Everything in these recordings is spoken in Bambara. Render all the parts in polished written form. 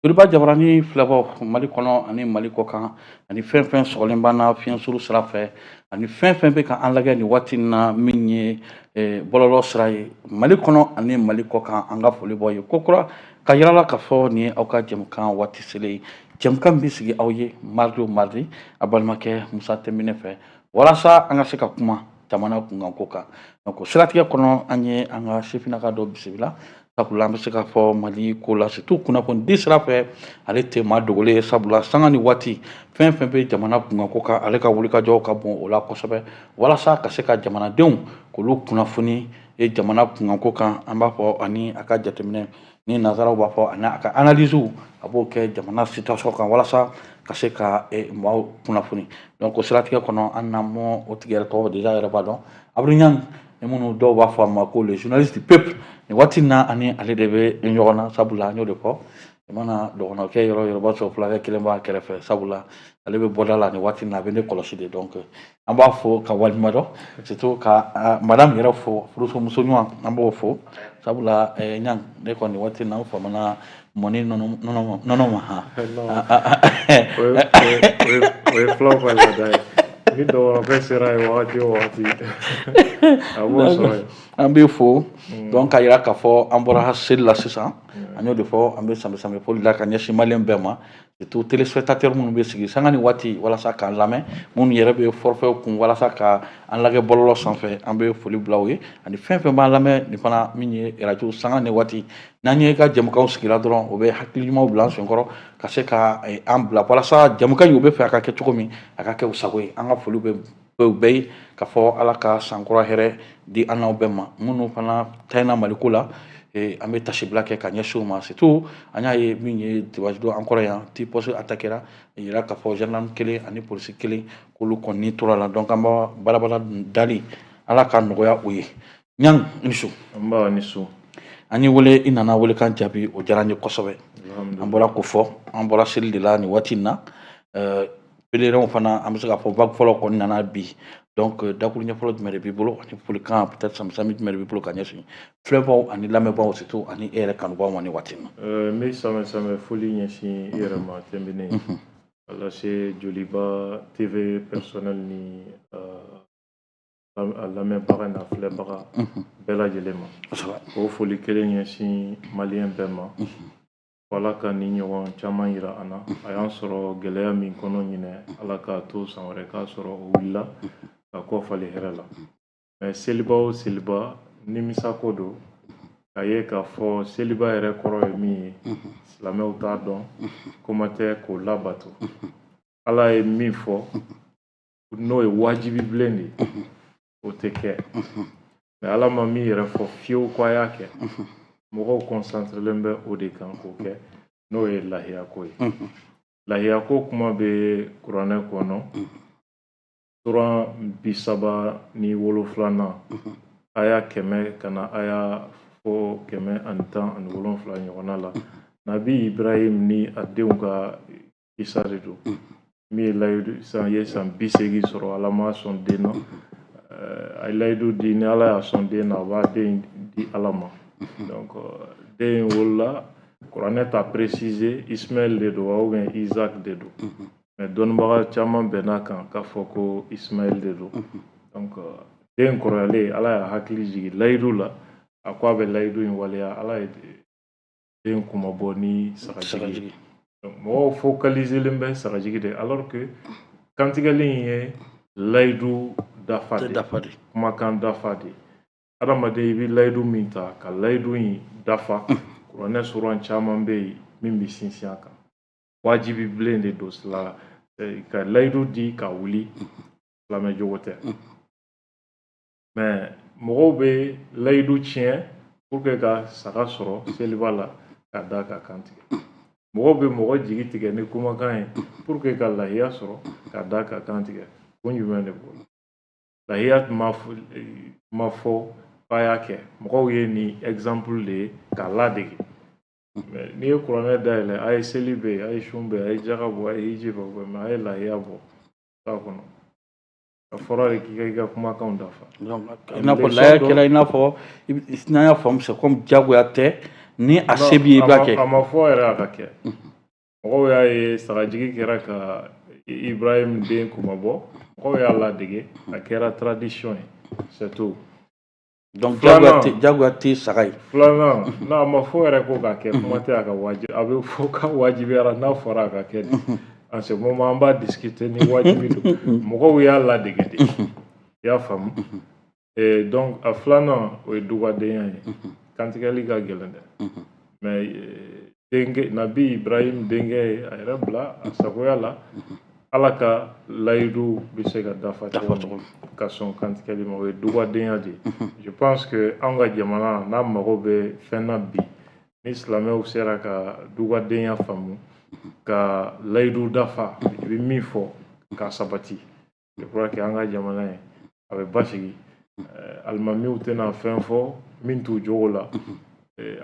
Joliba Jabarani filɛbaw, Mali kɔnɔ ani Mali kɔ kan, ani fɛn fɛn sɔgɔlen b'an na fiɲɛsuru sira fɛ, ani fɛn fɛn bɛ ka an lajɛ nin waati in na, min ye bɔlɔlɔ sira ye, Mali kɔnɔ ani Mali kɔ kan, an ka foli b'aw ye kokura ka yira la k'a fɔ nin ye aw ka jɛmukan waati selen ye. Jɛmukan min bɛ sigi aw ye mardi o mardi, a balimakɛ Musa Tɛnbinɛ fɛ, walasa an ka se ka kuma jamana kunkanko kan. Donc o siratigɛ kɔnɔ, an ye an ka sifinnaka dɔ bisimila, sabula an bɛ se k'a fɔ Mali ko la, surtout kunnafoni sira fɛ, ale tɛ maa dogolen ye, sabula sanga ni waati, fɛn fɛn bɛ jamana kunkanko kan, ale ka wulikajɔw ka bon o la kosɛbɛ, walasa ka se ka jamanadenw k'olu kunnafoni jamana kunkanko kan. An b'a fɔ ani a ka jateminɛ ni nanzaraw b'a fɔ, ani a ka analyse, a b'o kɛ jamana situation kan, walasa ka se ka maaw kunnafoni. Donc o siratigɛ kɔnɔ, an n'an mɔ o tigi yɛrɛ tɔgɔ déjà yɛrɛ b'a dɔn, Abudu Ɲang, ni minnu dɔw b'a fɔ a ma ko le journaliste du peuple. Nin waati in na, ani ale de bɛ ɲɔgɔn na, sabula an y'o de fɔ, i mana dɔgɔnɔkɛ yɔrɔ yɔrɔ, b'a sɔrɔ fulakɛ kelen b'a kɛrɛfɛ, sabula ale bɛ bɔda la nin waati in na, a bɛ ne kɔlɔsi de. Donc an b'a fo ka waleɲuman dɔn, surtout ka madame yɛrɛ fo, furuso ɲuman, an b'o fo, sabula Ɲang, ne kɔni waati in na, an famana mɔni nɔnɔ ma han. O ye fulaw ka laada ye. Ni dɔgɔnɔkɛ sera yen wagati o wagati, a b'o sɔrɔ yen. An b'i fo. Donc k'a yira k'a fɔ an bɔra seli la sisan, an y'o de fɔ, an bɛ sanbɛ sanbɛ foli la ka ɲɛsin Malien bɛɛ ma, surtout téléspectateur minnu bɛ sigi sanga ni waati walasa k'an lamɛn, minnu yɛrɛ bɛ forfait kun walasa ka an lajɛ bɔlɔlɔ sanfɛ, an bɛ foli bila u ye, ani fɛn fɛn b'an lamɛn nin fana min ye radio sanga ni waati. N'an ye ka jɛmukanw sigira dɔrɔn, o bɛ hakili ɲumanw bila an senkɔrɔ ka se ka an bila walasa jɛmukan in, u bɛ fɛ a ka kɛ cogo min, a ka kɛ u sago ye. An ka foli bɛ bɛɛ ye ka fɔ Ala ka sankura hɛrɛ di an n'aw bɛɛ ma. Minnu fana ta Maliko la, an bɛ tasibila kɛ ka ɲɛsin u ma. Surtout an y'a ye min ye dimanche don an kɔrɔ yan, ti poste attaquera, yira k'a fɔ gendarme kelen ani polisi kelen, k'olu kɔni tora la. Donc an b'a balabala dali, Ala ka nɔgɔya u ye. Ɲang, i ni su. Nba, ni su. An y'i wele, i nana, welekan jaabi, o diyara n ye kosɛbɛ. An bɔra k'o fɔ, an bɔra seli de la nin waati in na. Pèlerinw fana, an bɛ se k'a fɔ vague fɔlɔ kɔni nana bi. Donc dakuru ɲɛfɔlɔ jumɛn de b'i bolo, ani folikan, peut-être sami jumɛn de b'i bolo ka ɲɛsin filɛbaw ani lamɛnbaaw, surtout ani e yɛrɛ kanubaaw ma nin waati in na? N bɛ samɛ samɛ foli ɲɛsin i yɛrɛ ma Tɛnbine, ka lase Joliba TV personnel ni a lamɛnbaga n'a filɛbaga bɛɛ lajɛlen ma. K'o foli kelen ɲɛsin Malien bɛɛ ma. Ala ka ni ɲɔgɔn caman yira an na. A y'an sɔrɔ gɛlɛya min kɔnɔ ɲinɛ, Ala k'a to san wɛrɛ k'a sɔrɔ o wulila ka kɔ falen hɛrɛ la. Mais seliba o seliba, nimisako don k'a ye k'a fɔ seliba yɛrɛ kɔrɔ ye min ye, silamɛw t'a dɔn, kuma tɛ k'o labato. Ala ye min fɔ, n'o ye wajibi bilen de ye, o tɛ kɛ. Mais Ala ma min yɛrɛ fɔ fiyewu ko a y'a kɛ, mɔgɔw concentrelen bɛ o de kan k'o kɛ, n'o ye lahiyako ye. Lahiyako kuma bɛ kuranɛ kɔnɔ, suran 37nan, aya 100 ka na aya fo 117 ɲɔgɔnna la. Nabi Ibrahim ni a denw ka kisa de don. Min ye layidu san ye, san 80 sɔrɔ, Ala ma sɔn den na. A ye layidu di, ni Ala y'a sɔn den na, a b'a den di Ala ma. Donc den in wolola, kuranɛ t'a préciser Ismaël de don wa ou bien Isaac de don, mais dɔnnibaga caman bɛnn'a kan k'a fɔ ko Ismaël de don. Donc den kɔrɔyalen, Ala y'a hakili jigin layidu la, a ko a bɛ layidu in waleya. Ala ye den kunmabɔ ni sagajigi ye. Donc mɔgɔw focaliselen bɛ sagajigi de, alors que kantigɛli in ye layidu dafa de, dafa de, kumakan dafa de. Adamaden, i bɛ layidu min ta ka layidu in dafa, kuranɛ suran caman bɛ yen min bɛ sinsin a kan. Wajibi bilen de don sila ka layidu di ka wuli, silamɛ jogo tɛ. Mais mɔgɔw bɛ layidu tiɲɛ pour que ka saga sɔrɔ seliba la ka da ka kan tigɛ. Mɔgɔw bɛ mɔgɔ jigi tigɛ ni kumakan ye pour que ka lahiya sɔrɔ ka da ka kan tigɛ. Kun jumɛn de b'o la? Lahiya ma fɔ k'a y'a kɛ. Mɔgɔw ye nin exemple de ye k'a ladege. Mais n'i ye kuranɛ dayɛlɛ, a ye seli bɛ yen, a ye sun bɛ yen, a ye jaga bɔ, a ye hiji bɔ, mais a ye lahiya bɔ t'a kɔnɔ. A fɔra de k'i ka i ka kumakanw dafa. I n'a fɔ laya kɛra, i n'a fɔ n'an y'a faamu, c'est comme diyagoya tɛ. Ni a se b'i ye, i b'a kɛ. A ma fɔ yɛrɛ a ka kɛ. Mɔgɔw y'a ye, sagajigi kɛra ka Ibrahim den kumabɔ, mɔgɔw y'a ladege, a kɛra tradition ye, c'est tout. Donc jagoya tɛ saga ye. Filanan, n'a ma fɔ yɛrɛ ko k'a kɛ, kuma tɛ a ka wajibi, a bɛ fɔ ka wajibiyara n'a fɔra a ka kɛ de. En ce moment, an b'a discuter ni wajibi don. Mɔgɔw y'a ladege de, i y'a faamu. Donc a filanan, o ye dugadenya ye. Kantigɛli ka gɛlɛn dɛ, mais denkɛ Nabi Ibrahim denkɛ ye a yɛrɛ bila a sagoya la. Ala ka layidu bɛ se ka dafa cogo min ka sɔn kantigɛli ma, o ye dugadenya de ye. Je pense que an ka jamana n'a mago bɛ fɛn na bi, ni silamɛw sera ka dugadenya faamu, ka layidu dafa, i bɛ min fɔ k'a sabati, je crois que an ka jamana ye a bɛ basigi. Alimamiw tɛna fɛn fɔ min t'u jogo la,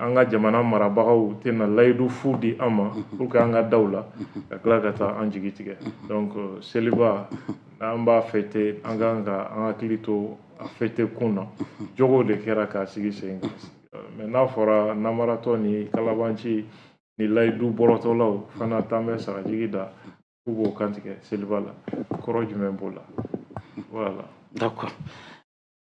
an ka jamana marabagaw tɛna layidu fu di an ma pour que an ka da u la ka tila ka taa an jigi tigɛ. Donc seliba n'an b'a fêter, an kan ka an hakili to a fêter kun na. Jogo de kɛra k'a sigi sen kan, mais n'a fɔra namaratɔ ni kalabanci ni layidu bɔrɔtɔlaw fana t'an bɛ sagajigi da k'u b'o kantigɛ seliba la, kɔrɔ jumɛn b'o la? Voilà.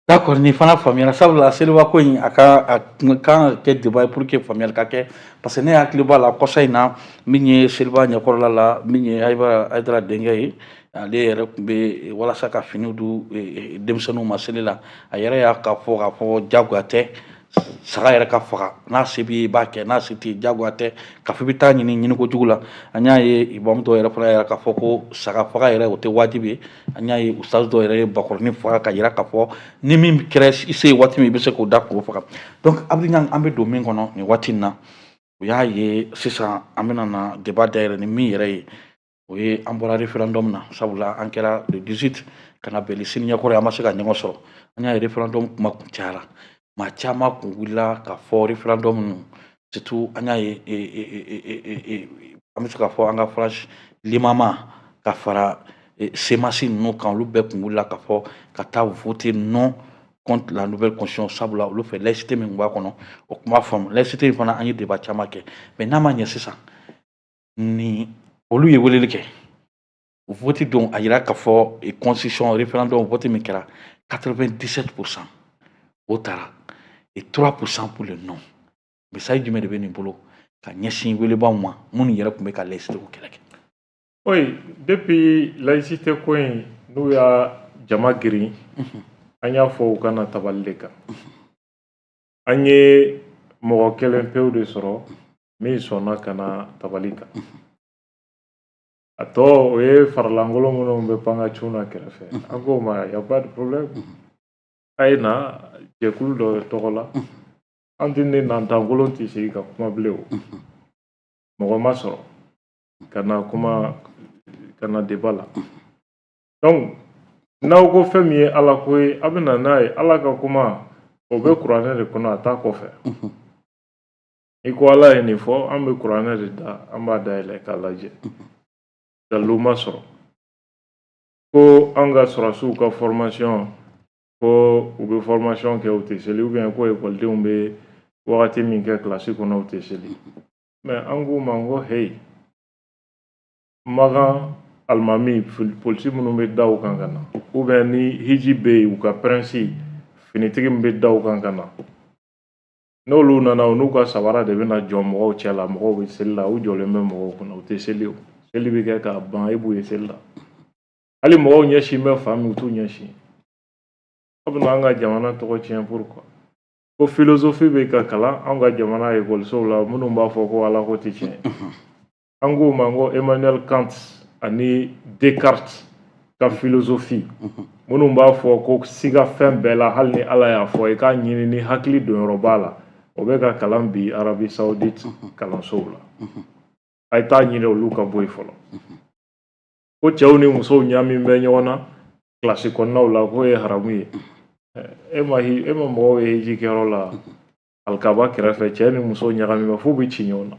D'accord, nin fana faamuyara. Sabula seliba ko in, a ka a kan ka kɛ débat ye pour que faamuyali ka kɛ, parce que ne hakili b'a la kɔsa in na, min ye seliba ɲɛkɔrɔla la, min ye Hayidara denkɛ ye, ale yɛrɛ tun bɛ walasa ka finiw di denmisɛnninw ma seli la. A yɛrɛ y'a ka fɔ k'a fɔ jagoya tɛ saga yɛrɛ ka faga. N'a se b'i ye, i b'a kɛ, n'a se t'i ye, jagoya tɛ ka fɔ i bɛ taa ɲini ɲiniko jugu la. An y'a ye imam dɔw yɛrɛ fana yɛrɛ k'a fɔ ko saga faga yɛrɛ, o tɛ wajibi ye. An y'a ye ustaz dɔw yɛrɛ ye bakɔrɔnin faga ka yira k'a fɔ ni min kɛra i se ye waati min, i bɛ se k'o da k'o faga. Donc Abdou Niang, an bɛ don min kɔnɔ nin waati in na, o y'a ye sisan an bɛna na débat dayɛlɛ ni min yɛrɛ ye, o ye an bɔra référendum na. Sabula an kɛra le 18 ka na bɛn ni sini ɲɛkɔrɔ ye, an ma se ka ɲɔgɔn sɔrɔ. An y'a ye référendum kuma kun cayara, maa caman kun wulila ka fɔ référendum ninnu. Surtout an y'a ye, an bɛ se k'a fɔ an ka frange limama ka fara CMAS ninnu kan, olu bɛɛ kun wulila ka fɔ ka taa voter non contre la nouvelle constitution. Sabula olu fɛ, laïcité min tun b'a kɔnɔ, o tun b'a faamu. Laïcité in fana, an ye débat caman kɛ, mais n'a ma ɲɛ sisan ni olu ye weleli kɛ vote don, a yira k'a fɔ constitution référendum vote min kɛra, 97% o taara et 3% pour le non. Message jumɛn de bɛ nin bolo ka ɲɛsin welebaw ma, minnu yɛrɛ tun bɛ ka laïcité ko kɛlɛ kɛ? Oui, depuis laïcité ko in n'u y'a jama girin, an y'a fɔ u kana tabali de kan. An ye mɔgɔ kelen pewu de sɔrɔ min sɔnna ka na tabali kan. A tɔ, o ye faralankolon minnu bɛ pan ka cun na kɛrɛfɛ. An k'o ma, y a pas de problème, a ye na jɛkulu dɔ tɔgɔ la, an tɛ ni nantankolon tɛ sigi ka kuma bilen. O mɔgɔ ma sɔrɔ ka na kuma, ka na débat la. Donc n'aw ko fɛn min ye Ala ko ye, a bɛ na n'a ye. Ala ka kuma, o bɛ kuranɛ de kɔnɔ, a t'a kɔfɛ. I ko Ala ye nin fɔ, an bɛ kuranɛ de da, an b'a dayɛlɛ k'a lajɛ. Dalilu ma sɔrɔ ko an ka sɔrɔdasiw ka formation, ko u bɛ formation kɛ, u tɛ seli, ou bien ko ekɔlidenw bɛ wagati min kɛ kilasi kɔnɔ, u tɛ seli. Mais an k'u ma ko heyi, Makan alimami, polisi minnu bɛ da u kan ka na, ou bien ni hiji bɛ yen, u ka prince finitigi min bɛ da u kan ka na, n'olu nana, u n'u ka sabara de bɛna jɔ mɔgɔw cɛ la. Mɔgɔw bɛ seli la, u jɔlen bɛ mɔgɔw kunna, u tɛ seli. O seli bɛ kɛ k'a ban, e b'u ye seli la, hali mɔgɔw ɲɛsin bɛ fan min, u t'u ɲɛsin. Aw bɛna an ka jamana tɔgɔ tiɲɛ. Pourquoi? Ko philosophie bɛ ka kalan an ka jamana ekɔlisow la, minnu b'a fɔ ko Ala ko tɛ tiɲɛ. An k'u ma ko Emmanuel Kant ani Descartes ka philosophie, minnu b'a fɔ ko siga fɛn bɛɛ la, hali ni Ala y'a fɔ, i k'a ɲini ni hakili donyɔrɔ b'a la, o bɛ ka kalan bi Arabie Saoudite kalansow la. A ye taa ɲini olu ka bɔ yen fɔlɔ. Ko cɛw ni musow ɲaami bɛ ɲɔgɔn na kilasi kɔnɔnaw la, k'o ye haramu ye. E ma mɔgɔw ye hiji kɛyɔrɔ la, alikaba kɛrɛfɛ, cɛ ni muso ɲagami bɛ f'u bɛ ci ɲɔgɔn na.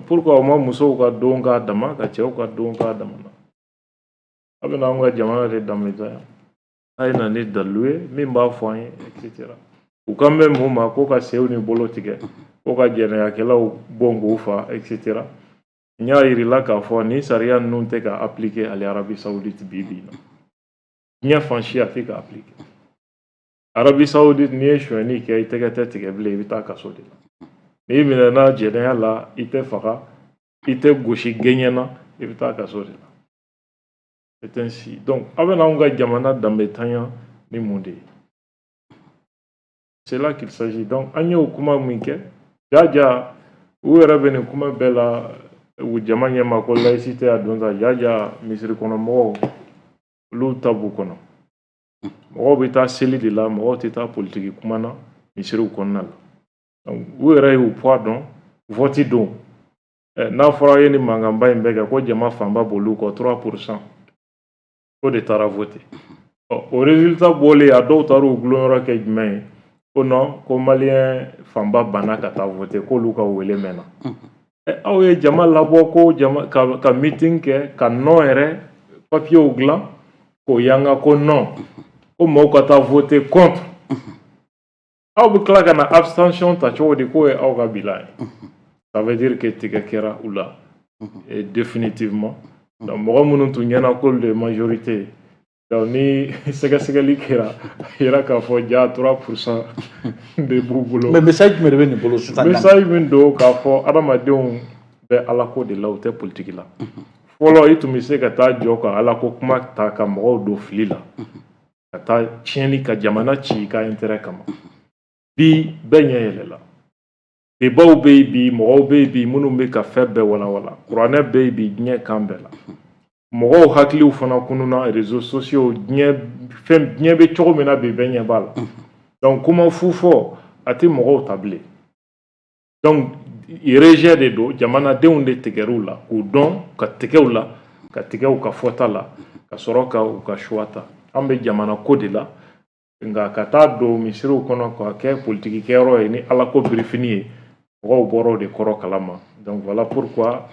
Pourquoi o ma musow ka don k'a dama, ka cɛw ka don k'a dama na? A bɛna anw ka jamana de danbe yan. A ye na ni dalilu ye min b'a fɔ an ye, et cetera. U kan bɛ mun ma? Ko ka senw ni bolo tigɛ, ko ka jɛnɛyakɛlaw bon k'u fa, et cetera. N y'a yirila k'a fɔ nin sariya ninnu tɛ ka appliquer hali Arabie Saoudite bi bi in na. Diɲɛ fan si a tɛ ka appliquer. Arabie Saoudite, n'i ye sonyɛni kɛ, i tɛgɛ tɛ tigɛ bilen, i bɛ taa kaso de la. N'i minɛna jɛnɛya la, i tɛ faga, i tɛ gosi gɛɲɛ na, i bɛ taa kaso de la. C'est ainsi. Donc aw bɛna anw ka jamana danbetanya ni mun de ye? C'est là qu'il s'agit. Donc an y'o kuma min kɛ jaja, u yɛrɛ bɛ nin kuma bɛɛ la u jama ɲɛma ko laïcité a don sa jaja. Misiri kɔnɔ mɔgɔw, olu ta b'u kɔnɔ. Mɔgɔw bɛ taa seli de la, mɔgɔw tɛ taa politiki kuma na misiriw kɔnɔna la. Donc u yɛrɛ y'u poids dɔn vote don. N'a fɔra ye ni mankanba in bɛɛ kɛ ko jama fanba b'olu kɔ, 3 % o de taara voter. Ɔ, o résultat bɔlen, a dɔw taara u gulonyɔrɔ kɛ jumɛn ye? Ko non, ko malien fanba banna ka taa voter, k'olu ka wele mɛnna. Aw ye jama labɔ ko jama ka meeting kɛ, ka non yɛrɛ papiyew dilan k'o yanga ko non, ko mɔgɔw ka taa voter contre. Aw bɛ tila ka na abstention ta cogo di k'o ye aw ka bilan ye? Ça veut dire que tigɛ kɛra u la et définitivement. Donc mɔgɔ minnu tun ɲɛna k'olu de ye majorité ye, donc ni sɛgɛsɛgɛli kɛra, a yira k'a fɔ ja 3 % de b'u bolo. Mais message jumɛn de bɛ nin bolo sisan? Message min don k'a fɔ adamadenw bɛ alako de la, u tɛ politiki la. Fɔlɔ, i tun bɛ se ka taa jɔ ka alako kuma ta ka mɔgɔw don fili la, ka taa tiɲɛni ka jamana ci i ka intérêt kama. Bi, bɛɛ ɲɛ yɛlɛla, débatw bɛ yen bi, mɔgɔw bɛ yen bi minnu bɛ ka fɛn bɛɛ walawala. Kuranɛ bɛ yen bi diɲɛ kan bɛɛ la. Mɔgɔw hakiliw fana kununa, réseaux sociaux, diɲɛ fɛn, diɲɛ bɛ cogo min na bi, bɛɛ ɲɛ b'a la. Donc kuma fu fɔ a tɛ mɔgɔw ta bilen. Donc rejet de don, jamanadenw de tigɛr'u la k'u dɔn, ka tigɛ u la, ka tigɛ u ka fɔta la, ka sɔrɔ ka u ka choix ta. An bɛ jamana ko de la, nka ka taa don misiriw kɔnɔ ka kɛ politiki kɛyɔrɔ ye ni ala ko birifini ye, mɔgɔw bɔra o de kɔrɔ kalama. Donc voilà pourquoi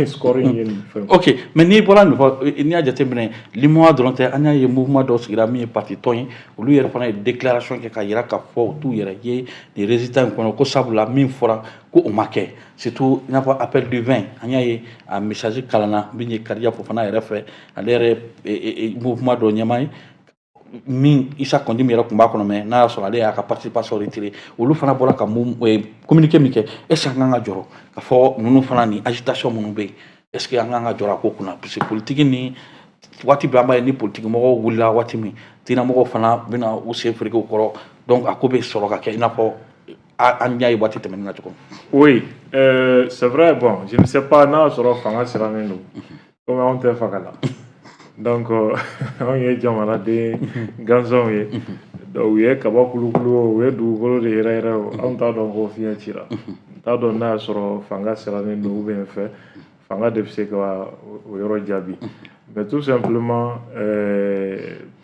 score in ye nin fɛn. Ok, mais n'i bɔra nin fɔ, n'i y'a jateminɛ, LUMOA dɔrɔn tɛ. An y'a ye mouvement dɔw sigira min ye parti tɔn ye, olu yɛrɛ fana ye déclaration kɛ ka yira k'a fɔ u t'u yɛrɛ ye nin résultat in kɔnɔ, ko sabula min fɔra ko o ma kɛ. Surtout i n'a fɔ appel du 20, an y'a ye a message kalanna min ye Kariya Fofana yɛrɛ fɛ, ale yɛrɛ ye mouvement dɔ ɲɛmaa ye min Isa Kɔndi min yɛrɛ tun b'a kɔnɔ, mais n'a y'a sɔrɔ ale y'a ka participation retiré. Olu fana bɔra ka mun communiqué min kɛ, est ce que an kan ka jɔrɔ ka fɔ ninnu fana ni agitation minnu bɛ yen, est ce que an kan ka jɔrɔ a ko kunna? Parce que politique ni waati bɛɛ, an b'a ye ni politique mɔgɔw wulila waati min, diinɛmɔgɔw fana bɛna u sen fereke u kɔrɔ. Donc a ko bɛ sɔrɔ ka kɛ i n'a fɔ an y'a ye waati tɛmɛnen na cogo min. Oui, c'est vrai. Bon, je ne sais pas n'a y'a sɔrɔ fanga sirannen don, komi anw tɛ fanga la. Donc anw ye jamanaden gansanw ye. Donc u ye kaba kulukulu o, u ye dugukolo de yɛrɛ yɛrɛ o, anw t'a dɔn ko fiɲɛ cira. N t'a dɔn n'a y'a sɔrɔ fanga sirannen don ou bien fɛ fanga de bɛ se ka o yɔrɔ jaabi. Mais tout simplement,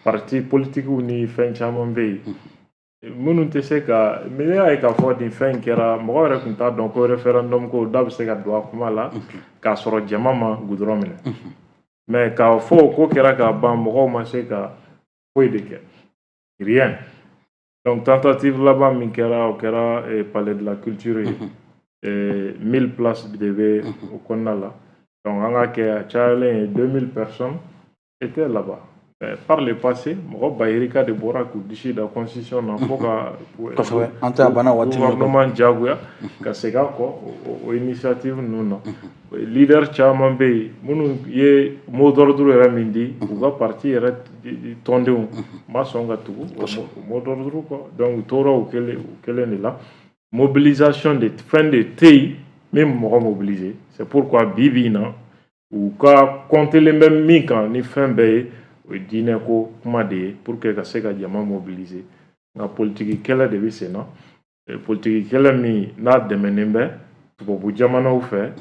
parti politique ni fɛn caman bɛ yen minnu tɛ se ka, mais ne y'a ye k'a fɔ nin fɛn in kɛra, mɔgɔ yɛrɛ tun t'a dɔn ko référendum ko da bɛ se ka don a kuma la k'a sɔrɔ jama ma goudron minɛ. Mais k'a fɔ o ko kɛra k'a ban, mɔgɔw ma se ka foyi de kɛ, rien. Donc tentative laban min kɛra, o kɛra palais de la culture ye. 1000 places de bɛ o kɔnɔna la. Donc an ka kɛ a cayalen ye, 2000 personnes étaient là-bas. Mais par le passé, mɔgɔ ba yirika de bɔra k'u disi da constitution na fo ka Kosɛbɛ, an tɛ a banna waati min. gouvernement diyagoya ka segin a kɔ o initiative ninnu na. Leader caman bɛ yen minnu ye mot d'ordre yɛrɛ min di, u ka parti yɛrɛ tɔndenw ma sɔn ka tugu o mot d'ordre kɔ. Donc u tora u kelen de la. Mobilisation de fɛn de tɛ yen min bɛ mɔgɔ mobiliser. C'est pourquoi bi bi in na, u ka kɔntelen bɛ min kan ni fɛn bɛɛ ye, o ye diinɛ ko kuma de ye pour que ka se ka jama mobiliser. Nka politiki kɛlɛ de bɛ sen na, politiki kɛlɛ min n'a dɛmɛnen bɛ tubabu jamanaw fɛ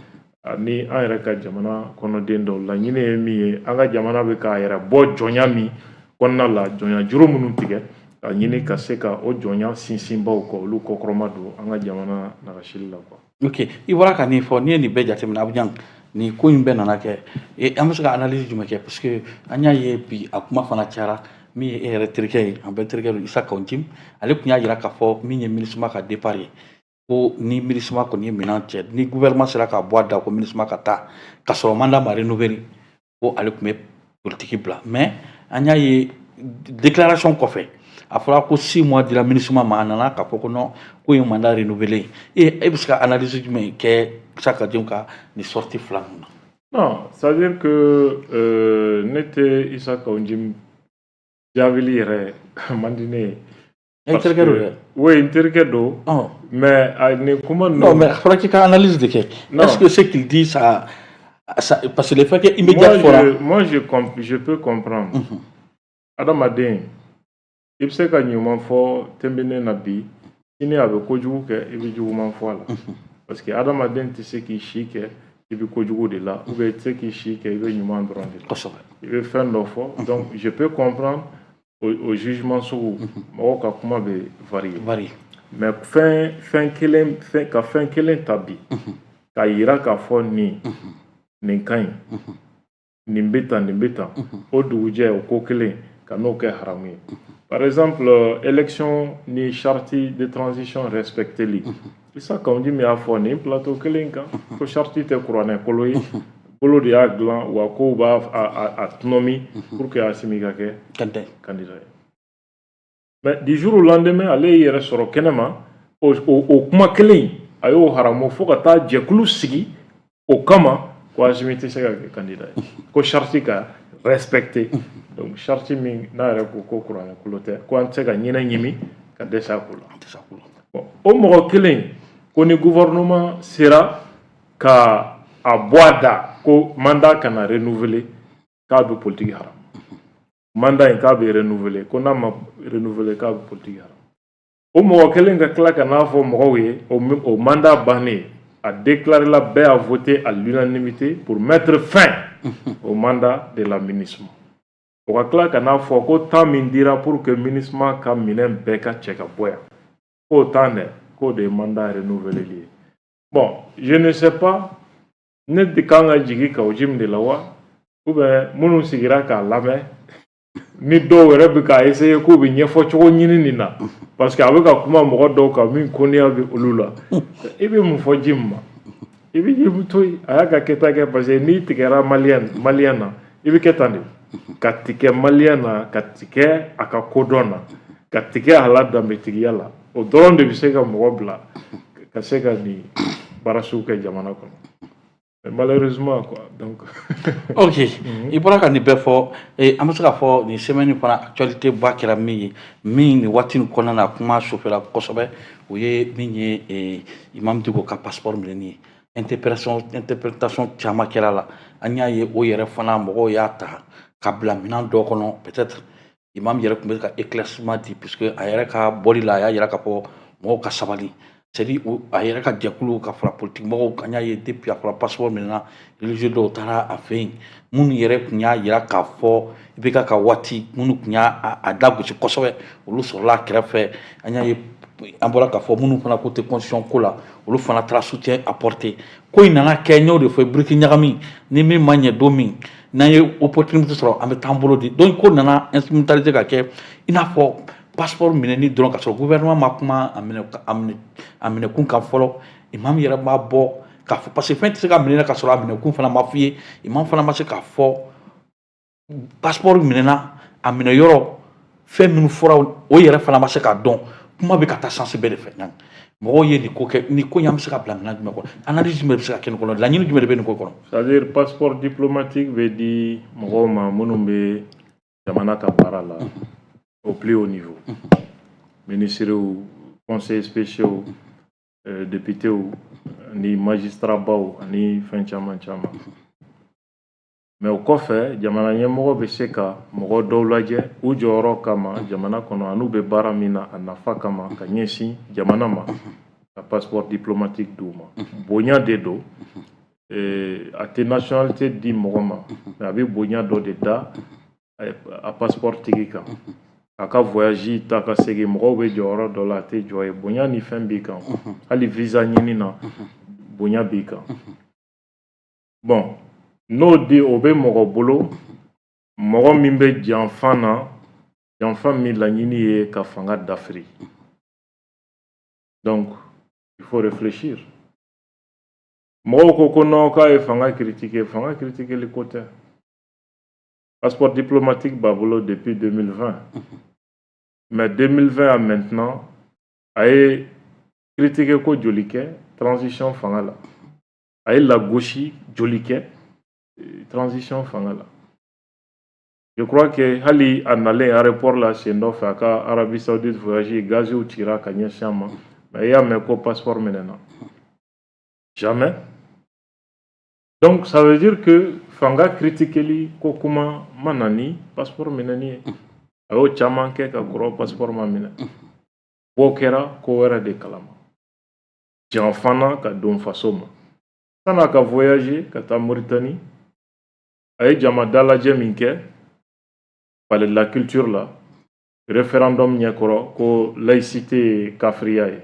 ani an yɛrɛ ka jamana kɔnɔden dɔw. Laɲini ye min ye, an ka jamana bɛ k'a yɛrɛ bɔ jɔnya min kɔnɔna la, jɔnya juru minnu tigɛ ka ɲini ka se ka o jɔnya sinsinbaw kɔ, olu kɔkɔrɔma don an ka jamana nagasili la quoi. Ok, i bɔra ka nin fɔ, n'i ye nin bɛɛ jateminɛ, Abijan, nin ko in bɛɛ nana kɛ, an bɛ se ka analyse jumɛn kɛ? Parce que an y'a ye bi a kuma fana cayara. Min ye e yɛrɛ terikɛ ye, an bɛɛ terikɛ don, Issa Kaou Djim, ale tun y'a jira k'a fɔ min ye MINUSMA ka départ ye, ko ni MINUSMA kɔni ye minɛn cɛ, ni gouvernement sera ka bɔ a da ko MINUSMA ka taa ka sɔrɔ mandat ma renouveler, ko ale tun bɛ politique bila. Mais an y'a ye déclaration kɔfɛ, a fɔra ko 6 mois dira MINUSMA ma, a nana k'a fɔ ko non, ko ye mandat renouveler. E bɛ se ka analyse jumɛn kɛ Issa Kaou Djim ka nin sortie fila ninnu na? Non, c'est-à-dire que ne tɛ Issa Kaou Djim jaabili yɛrɛ man di ne ye. E terikɛ don dɛ. Oui, n terikɛ don. Mais a nin kuma ninnu. Non, mais a fɔra k'i ka analyse de kɛ. Est-ce que ce qu'il dit, ça, parce que le fait que immédiat fɔra. Moi, je peux comprendre. Adamaden, i bɛ se ka ɲuman fɔ Tɛnbene na bi, sini a bɛ kojugu kɛ, i bɛ juguman fɔ a la. Parce que adamaden tɛ se k'i si kɛ i bɛ kojugu de la, ou bien i tɛ se k'i si kɛ i bɛ ɲuman dɔrɔn de la. I bɛ fɛn dɔ fɔ, donc je peux comprendre o jugement sugu, mɔgɔw ka kuma bɛ varier. Varier. Mais fɛn kelen, fɛn ka fɛn kelen ta bi k'a yira k'a fɔ nin ka ɲi, nin bɛ tan, nin bɛ tan, o dugujɛ o ko kelen ka n'o kɛ haramu ye. Par exemple, élection ni charte de transition respecteli, Issa Kaou Djim y'a fɔ nin plateau kelen kan ko charte tɛ kuranɛ kolo ye, bolo de y'a dilan wa, kow b'a a tɔnɔmi pour que Assimi ka kɛ candidat ye. Mais du jour au lendemain, ale y'i yɛrɛ sɔrɔ kɛnɛma, o kuma kelen a y'o haramu fo ka taa jɛkulu sigi o kama ko Assimi tɛ se ka kɛ candidat ye, ko charte ka respecter. Donc charte min n'a yɛrɛ ko ko kuranɛ kolo tɛ, ko an tɛ se ka ɲinɛ ɲimi ka dɛsɛ a ko la. Bon, o mɔgɔ kelen ko ni gouvernement sera ka a bɔ a da ko mandat kana renouveler, k'a bɛ politique haram, mandat in k'a bɛ renouveler, ko n'a ma renouveler k'a bɛ politique haram. O mɔgɔ kelen ka tila ka n'a fɔ mɔgɔw ye o mandat bannen, a déclaré la, bɛɛ a voté à l'unanimité pour mettre fin au mandat de la MINUSMA. O ka tila ka n'a fɔ ko temps min dira pour que MINUSMA ka minɛn bɛɛ ka cɛ ka bɔ yan, k'o temps dɛ, k'o de ye mandat renouvelé ye. Bon, je ne sais pas, ne de kan ka jigin Kaou Djim de la wa, ou bien minnu sigira k'a lamɛn, ni dɔw yɛrɛ bɛ k'a essayer k'u bɛ ɲɛfɔ cogo ɲini nin na, parce que a bɛ ka kuma mɔgɔ dɔw kan min koniya bɛ olu la. I bɛ mun fɔ Jim ma? I bɛ Jim to yen, a y'a ka kɛta kɛ, parce que n'i tigɛra malien na, i bɛ kɛ tan de, ka tigɛ malien na, ka tigɛ a ka kodɔn na, ka tigɛ a la danbetigiya la, o dɔrɔn de bɛ se ka mɔgɔ bila ka se ka nin baara sugu kɛ jamana kɔnɔ. Mais malheureusement quoi, donc. Ok, i bɔra ka nin bɛɛ fɔ, an bɛ se k'a fɔ nin semaine fana actualité ba kɛra min ye, min nin waati nin kɔnɔna na kuma sofɛla kosɛbɛ, o ye min ye Imam Dicko ka passeport minɛni ye. Interprétation caman kɛra la. An y'a ye o yɛrɛ fana, mɔgɔw y'a ta ka bila minɛn dɔ kɔnɔ. Peut-être imam yɛrɛ tun bɛ ka éclaircissement di, puisque a yɛrɛ ka bɔli la, a y'a yira k'a fɔ mɔgɔw ka sabali, c'est à dire a yɛrɛ ka jɛkulu ka fara politique mɔgɔw kan. Y'a ye depuis a fɔra passeport minɛna, religieux dɔw taara a fɛ yen, minnu yɛrɛ tun y'a yira k'a fɔ IBK ka waati, minnu tun y'a a da gosi kosɛbɛ, olu sɔrɔla a kɛrɛfɛ. An y'a ye, an bɔra k'a fɔ minnu fana ko tɛ constitution ko la, olu fana taara soutien apporter. Ko in nana kɛ, n y'o de fɔ, biriki ɲagami ni min ma ɲɛ don min n'an ye opportunité sɔrɔ, an bɛ taa an bolo di. Donc ko nana instrumentaliser ka kɛ i n'a fɔ passeport minɛni dɔrɔn, ka sɔrɔ gouvernement ma kuma a minɛ a minɛ a minɛ kun kan fɔlɔ. Imam yɛrɛ b'a bɔ k'a fɔ, parce que fɛn tɛ se ka minɛ ka sɔrɔ a minɛ kun fana ma f'i ye. Imam fana ma se k'a fɔ passeport minɛna, a minɛ yɔrɔ, fɛn minnu fɔra, o yɛrɛ fana ma se k'a dɔn. Kuma bɛ ka taa sens bɛɛ de fɛ. Mɔgɔw ye nin ko kɛ, nin ko in, an bɛ se ka bila minɛn jumɛn kɔnɔ? Analyse jumɛn bɛ se ka kɛ nin kɔnɔ? Laɲini jumɛn de bɛ nin ko kɔnɔ? C'est à dire passeport diplomatique bɛ di mɔgɔw ma minnu bɛ jamana ka baara la au plus haut niveau, ministres, conseillers spéciaux, députés ni magistrat baw ani fɛn caman caman. Mais o kɔfɛ, jamana ɲɛmɔgɔ bɛ se ka mɔgɔ dɔw lajɛ u jɔyɔrɔ kama jamana kɔnɔ an'u bɛ baara min na a nafa kama ka ɲɛsin jamana ma, ka passeport diplomatique d'u ma. Bonya de don, a tɛ nationalité di mɔgɔ ma, mais a bɛ bonya dɔ de da a passeport tigi kan, a ka voyage ta ka segin, mɔgɔw bɛ jɔyɔrɔ dɔ la, a tɛ jɔ ye, bonya ni fɛn b'i kan. Hali visa ɲini na, bonya b'i kan. Bon, n'o di o bɛ mɔgɔ bolo, mɔgɔ min bɛ janfan na. Janfa min laɲini ye ka fanga dafiri. Donc il faut réfléchir. Mɔgɔw ko ko non, k'a ye fanga critiquer. Fanga critiquer ko tɛ. Passeport diplomatique b'a bolo depuis 2020, mais 2020 à maintenant, a ye critiquer ko joli kɛ transition fanga la? A ye lagosi joli kɛ transition fanga la? Je crois que hali a nalen aéroport la sen dɔ fɛ, a ka Arabie Saoudite voyage, gaziw cira ka ɲɛsin a ma, mais i y'a mɛn ko passeport minɛna? Jamais. Donc ça veut dire que fanga critiqueli ko kuma ma na ni passeport minɛni ye. A y'o caman kɛ ka kɔrɔ, passeport ma minɛ. Bɔ kɛra ko wɛrɛ de kalama, janfana ka don faso ma. San'a ka voyager ka taa Mauritanie, a ye jama dalajɛ min kɛ Palais de la Culture la, référendum ɲɛkɔrɔ, ko laïcité ye kafiriya ye,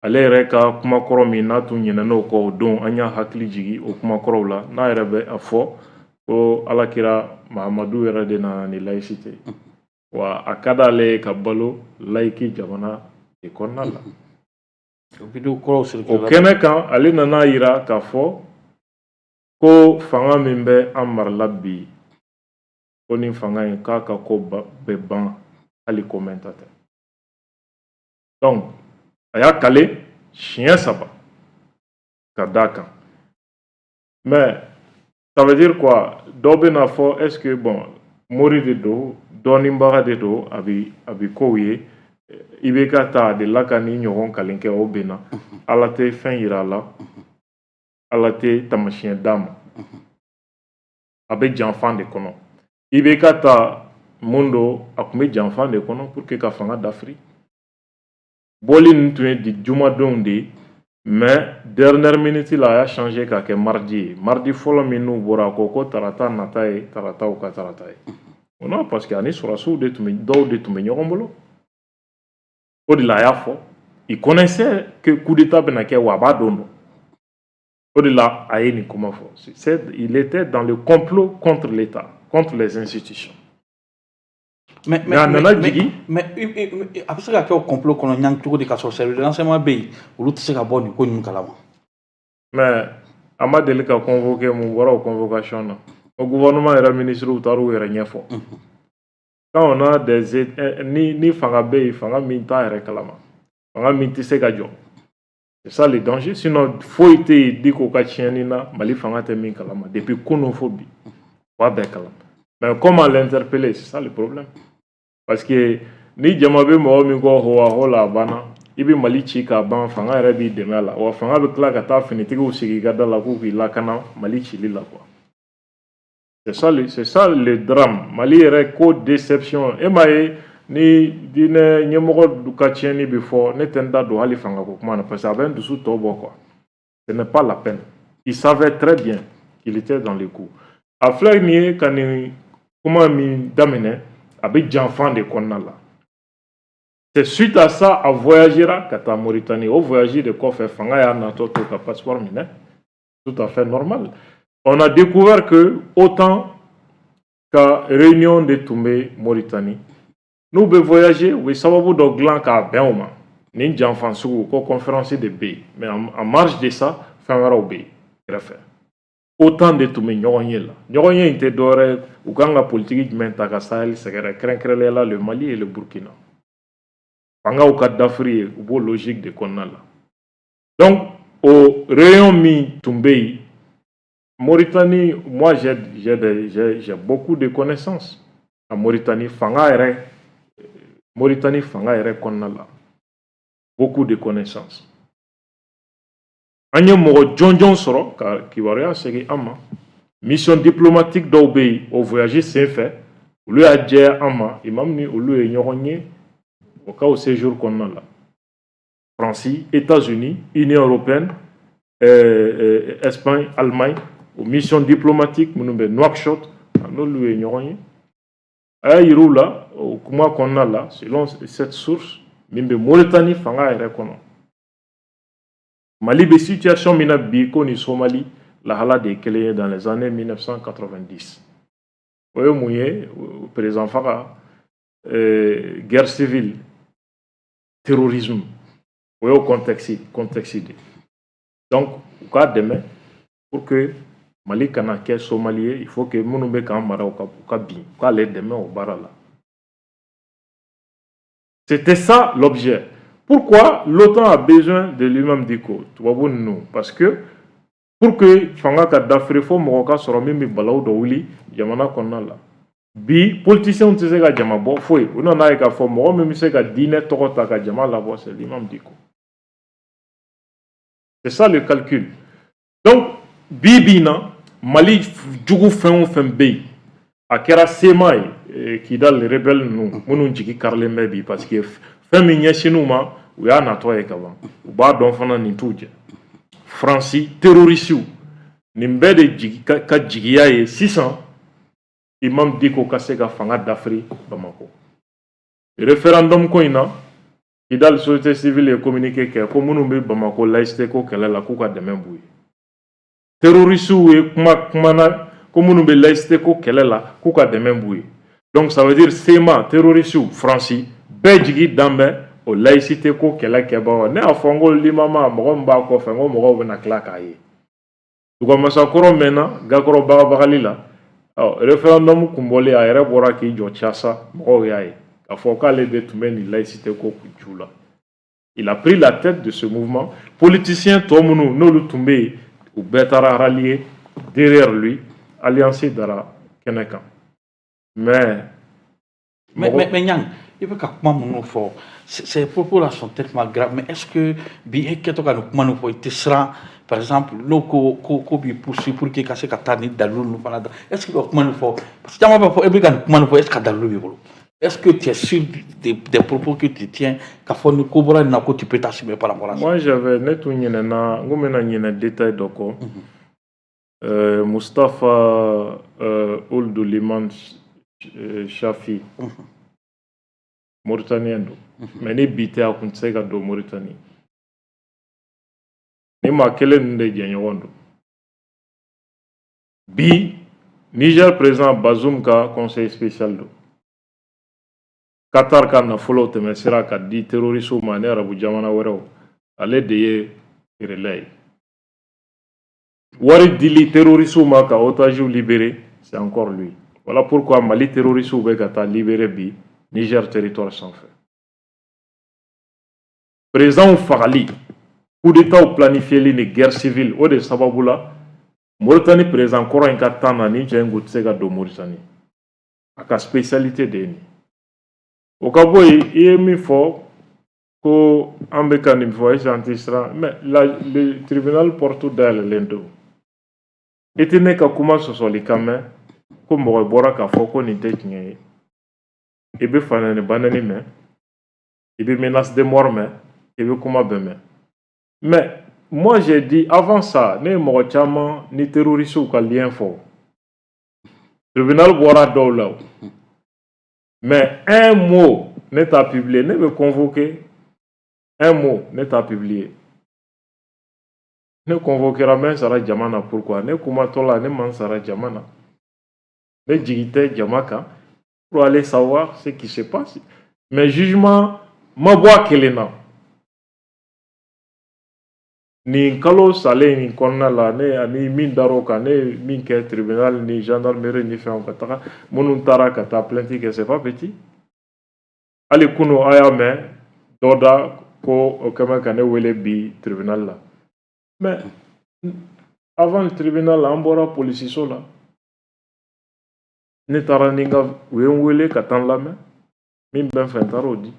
ale yɛrɛ ka kumakɔrɔ min n'a tun ɲinɛn'o kɔ o don, an y'a hakili jigi o kumakɔrɔw la, n'a yɛrɛ bɛ a fɔ ko Alakira Mahamadu yɛrɛ de nana ni laïcité, wa a ka d'ale ye ka balo laïque jamana de kɔnɔna la. O kɛnɛ kan, ale nana yira k'a fɔ ko fanga min bɛ an marala bi, ko ni fanga in k'a ka ko bɛ ban hali ko mɛnta tɛ. Donc a y'a kale siɲɛ saba ka d'a kan. Mais ça veut dire quoi? Dɔw bɛ n'a fɔ, est ce que, bon, mori de don, dɔɔninbaga de don, a bi kow ye. I bɛ ka ta a delila ka ni ɲɔgɔn kalen kɛ, o bɛnna. Ala tɛ fɛn yira a la, Ala tɛ tamasiyɛn d'a ma, a bɛ janfan de kɔnɔ. I bɛ ka ta mun don, a tun bɛ janfan de kɔnɔ pour que ka fanga dafiri. Bɔli ninnu tun ye jumadenw de ye, mais dernière minute la, a y'a changé k'a kɛ mardi ye. Mardi fɔlɔ min n'u bɔra, a ko ko tarata nata ye tarataw ka tarata ye. Non, parce que ani sɔrɔsiw de tun bɛ, dɔw de tun bɛ ɲɔgɔn bolo. O de la a y'a fɔ, il connaissait que coup d'état bɛna kɛ, wa a b'a don dɔn. O de la a ye nin kuma fɔ. C'est, il était dans le complot contre l'État, contre les institutions. Mais a nana jigin. Mais a bɛ se ka kɛ o complot kɔnɔ ɲan cogo di, ka sɔrɔ service de renseignement bɛ yen, olu tɛ se ka bɔ nin ko ninnu kalama? Mais a ma deli ka convoquer. Mun bɔra o convocation na? O gouvernement yɛrɛ ministre taar'u yɛrɛ ɲɛfɔ. Quand on a des ni fanga bɛ yen, fanga min t'a yɛrɛ kalama, fanga min tɛ se ka jɔ, c'est ça le danger. Sinon foyi tɛ yen Diko ka tiɲɛni na Mali fanga tɛ min kalama. Depuis kunun fo bi, u b'a bɛɛ kalama. Mais comment l'interpeller? C'est ça le problème, parce que ni jama bɛ mɔgɔ min kɔ hoa ho la, a banna. I bɛ Mali ci k'a ban, fanga yɛrɛ b'i dɛmɛ a la, wa fanga bɛ tila ka taa finitigiw sigi i ka da la k'u k'i lakana Mali cili la, quoi. C'est ça le drame. Mali yɛrɛ ko déception. E m'a ye, ni diinɛ ɲɛmɔgɔ ka tiɲɛni bɛ fɔ, ne tɛ n da don hali fangako kuma na, parce que a bɛ n dusu tɔ bɔ, quoi. Ce n'est pas la peine. Il savait très bien qu'il était dans le coup. A filɛ nin ye ka nin kuma min daminɛ, a bɛ janfan de kɔnɔna la. C'est suite à ça a voyagera ka taa Mauritanie. O voyage de kɔfɛ, fanga y'a natɔ to ka passeport minɛ, tout à fait normal. On a découvert que autant ka réunion de tun bɛ Mauritanie, n'u bɛ voyager, u bɛ sababu dɔ dilan k'a bɛn o ma. Nin janfan sugu ko conférence de bɛ yen, mais en marge de ça, fɛn wɛrɛw bɛ yen kɛrɛfɛ. Autant de tun bɛ ɲɔgɔn ye la. Ɲɔgɔn ye in tɛ dɔwɛrɛ ye, u kan ka politique jumɛn ta ka Sahel sɛgɛrɛ, kɛrɛnkɛrɛnnenya la le Mali et le Burkina. Fangaw ka dafiri ye, u b'o logique de kɔnɔna la. Donc o réunion min tun bɛ yen Mauritanie, moi j'ai beaucoup de connaissances à Mauritanie, fanga yɛrɛ, Mauritanie fanga yɛrɛ kɔnɔna la, beaucoup de connaissances. An ye mɔgɔ jɔnjɔn sɔrɔ ka kibaruya segin an ma. Mission diplomatique dɔw bɛ yen, o voyage sen fɛ, olu y'a jɛya an ma, imam ni olu ye ɲɔgɔn ye o ka o séjour kɔnɔna la. Faransi, États-Unis, Union européenne, Espagne, Allemagne, o mission diplomatique minnu bɛ Nouakchott, a n'olu ye ɲɔgɔn ye. A y'a yir'u la o kuma kɔnɔna la, selon cette source min bɛ Mauritanie fanga yɛrɛ kɔnɔ, Mali bɛ situation min na bi, ko ni Somali lahala de ye kelen ye dans les années 1990. O ye mun ye? Président faga. Guerre civile, terrorisme, o y'o contexte de. Donc u k'a dɛmɛ pour que Mali kana kɛ Somali ye. Il faut que minnu bɛ k'an mara, u ka bin, u k'ale dɛmɛ o baara la. C'était ça l'objet. Pourquoi l'OTAN a besoin de l'imam Dicko, tubabu ninnu? Parce que pour que fanga ka dafiri, fo mɔgɔ ka sɔrɔ min bɛ balawu dɔ wuli jamana kɔnɔna la. Bi politiciens tɛ se ka jama bɔ foyi. U nana ye k'a fɔ mɔgɔ min bɛ se ka diinɛ tɔgɔ ta ka jama labɔ, c'est l'imam Dicko. C'est ça le calcul. Donc bi bi in na, Mali jugu fɛn o fɛn bɛ yen, a kɛra CMA ye, Kidal rebelle ninnu minnu jigi karilen bɛ bi, parce que fɛn min ɲɛsinn'u ma, u y'a natɔ ye ka ban, u b'a dɔn fana nin t'u jɛ. Faransi, terrorisiw, nin bɛɛ de jigi ka jigiya ye sisan imam Dicko ka se ka fanga dafiri Bamakɔ. Référendum ko in na, Kidal société civile ye communiqué kɛ ko minnu bɛ Bamakɔ laïcité ko kɛlɛ la, k'u ka dɛmɛ b'u ye. Terrorisiw ye kuma kumana ko minnu bɛ laïcité ko kɛlɛ la, k'u ka dɛmɛ b'u ye. Donc ça veut dire CMA, terrorisiw, Faransi, bɛɛ jigi dan bɛ o laïcité ko kɛlɛ kɛbagaw. Ne y'a fɔ n ko limama, mɔgɔ min b'a kɔfɛ, n ko mɔgɔw bɛna tila k'a ye. Dugamasakɔrɔ mɛnna gakɔrɔ bagabagali la. Ɔ référendum kun bɔlen, a yɛrɛ bɔra k'i jɔ casa, mɔgɔw y'a ye k'a fɔ k'ale de tun bɛ nin laïcité ko ju la. Il a pris la tête de ce mouvement. Politicien tɔ minnu n'olu tun bɛ yen, u bɛɛ taara rallier derrière lui. Alliance dara kɛnɛ kan, mais Mais Niang, i bɛ ka kuma minnu fɔ, ces propos là sont tellement graves, mais est-ce que bi e kɛtɔ ka nin kuma ninnu fɔ, i tɛ siran, par exemple, n'o ko b'i poursuivre pour que i ka se ka taa ni dalilu ninnu fana da? Est-ce que i bɛ kuma nin fɔ, parce que caman b'a fɔ e bɛ ka nin kuma nin fɔ, est-ce que dalilu b'i bolo? Est-ce que tu es sûr des propos que tu tiens, k'a fɔ ni ko bɔra nin na ko tu peux t'assumer par rapport à ça? Moi j'avais, ne tun ɲinɛna, n ko n bɛna ɲinɛ détail dɔ kɔ. Mustapha Ould Liman Shafi, Mauritanien don, mais ni bi tɛ, a kun tɛ se ka don Mauritanie. Ni maa kelen ninnu de jɛɲɔgɔn don. Bi Niger président Bazoum ka conseil spécial don. Qatar ka nafolo tɛmɛ sira ka di terroristew ma ani arabu jamana wɛrɛw, ale de ye relais ye. Wari dili terroristew ma ka otages libérer, c'est encore lui. Voilà pourquoi Mali terroristew bɛ ka taa libérer bi Niger territoire sanfɛ. Président fagali, coup d'état planifié ni guerre civile, o de sababu la Mauritanie président kɔrɔ in ka temps na, ni cɛ in kun tɛ se ka don Mauritanie. A ka spécialité de ye nin. O ka bɔ yen, i ye min fɔ ko an bɛ ka nin fɔ, est-ce an tɛ siran? Mais le tribunal porte dayɛlɛlen don. I tɛ ne ka kuma sɔsɔli kan mɛn ko mɔgɔ bɔra k'a fɔ ko nin tɛ tiɲɛ ye. I bɛ fanɛni banɛni mɛn, i bɛ menace de mort mɛn, i bɛ kuma bɛɛ mɛn. Mais moi j'ai dit avant ça, ne ye mɔgɔ caman ni terroristew ka lien fɔ. Tribunal bɔra dɔw la o, mais un mot ne t'a publié. Ne bɛ convoqué, un mot ne t'a publié. Ne convoquera, n bɛ n sara jama na. Pourquoi ne kumatɔ la, ne ma n sara jama na? Ne jigi tɛ jama kan pour aller savoir ce qui se passe. Mais jugement ma bɔ a kelen na. Nin kalo salen nin kɔnɔna la, ne ani min dar'o kan, ne ye min kɛ tribunal ni gendarmerie ni fɛnw ka taga, minnu taara ka taa plainte kɛ, c'est pas petit. Hali kunu a y'a mɛn dɔ da ko o kɛ bɛ ka ne wele bi tribunal la. Mais avant le tribunal, an bɔra polisiso la, ne taara ni n ka, u ye n wele ka taa n lamɛn. Min bɛ n fɛ, n taara o di.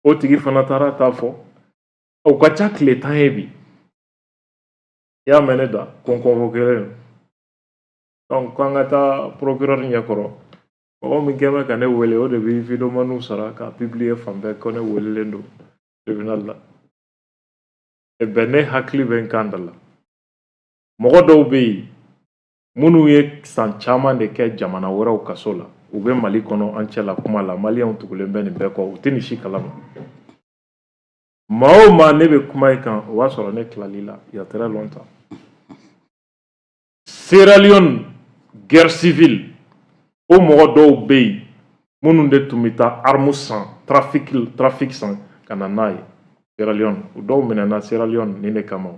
O tigi fana taara ta fɔ. O ka ca tile 10 ye bi. I y'a mɛn ne da ko n convoqué don. Donc k'an ka taa procureur ɲɛkɔrɔ. Mɔgɔ min kɛ bɛ ka ne wele, o de bɛ vidéomanw sara k'a publier fan bɛɛ ko ne welelen don tribunal la. E bɛn, ne hakili bɛ n kan da la. Mɔgɔ dɔw bɛ yen minnu ye san caman de kɛ jamana wɛrɛw kaso la, u bɛ Mali kɔnɔ an cɛ la kuma la. Maliyɛnw tugulen bɛ nin bɛɛ kɔ, u tɛ nin si kalama. Maa o maa, ne bɛ kuma i kan, o b'a sɔrɔ ne tilal'i la il y a très longtemps. Sierra Leone guerre civile, o mɔgɔ dɔw bɛ yen minnu ye terroriste dɛmɛ. Minnu de tun bɛ taa arme san, trafic san ka na n'a ye Sierra Leone, u dɔw minɛna Sierra Leone nin de kama.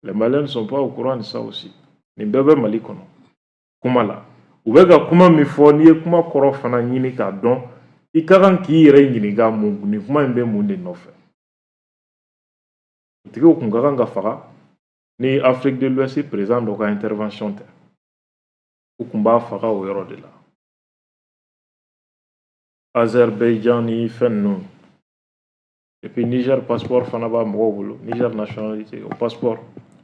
Les Maliens ne sont pas au courant de ça aussi. Nin bɛɛ bɛ Mali kɔnɔ kuma la. U bɛ ka kuma min fɔ, n'i ye kuma kɔrɔ fana ɲini k'a dɔn, i ka kan k'i yɛrɛ ɲininka mun nin kuma in bɛ mun de nɔfɛ. O tigiw kun ka kan ka faga ni Afrique de l'Ouest président dɔ ka intervention tɛ. U kun b'a faga o yɔrɔ de la. Azerbaïdjan ni fɛn ninnu. Et puis Niger passeport fana b'a mɔgɔw bolo, Niger nationalité, o passeport.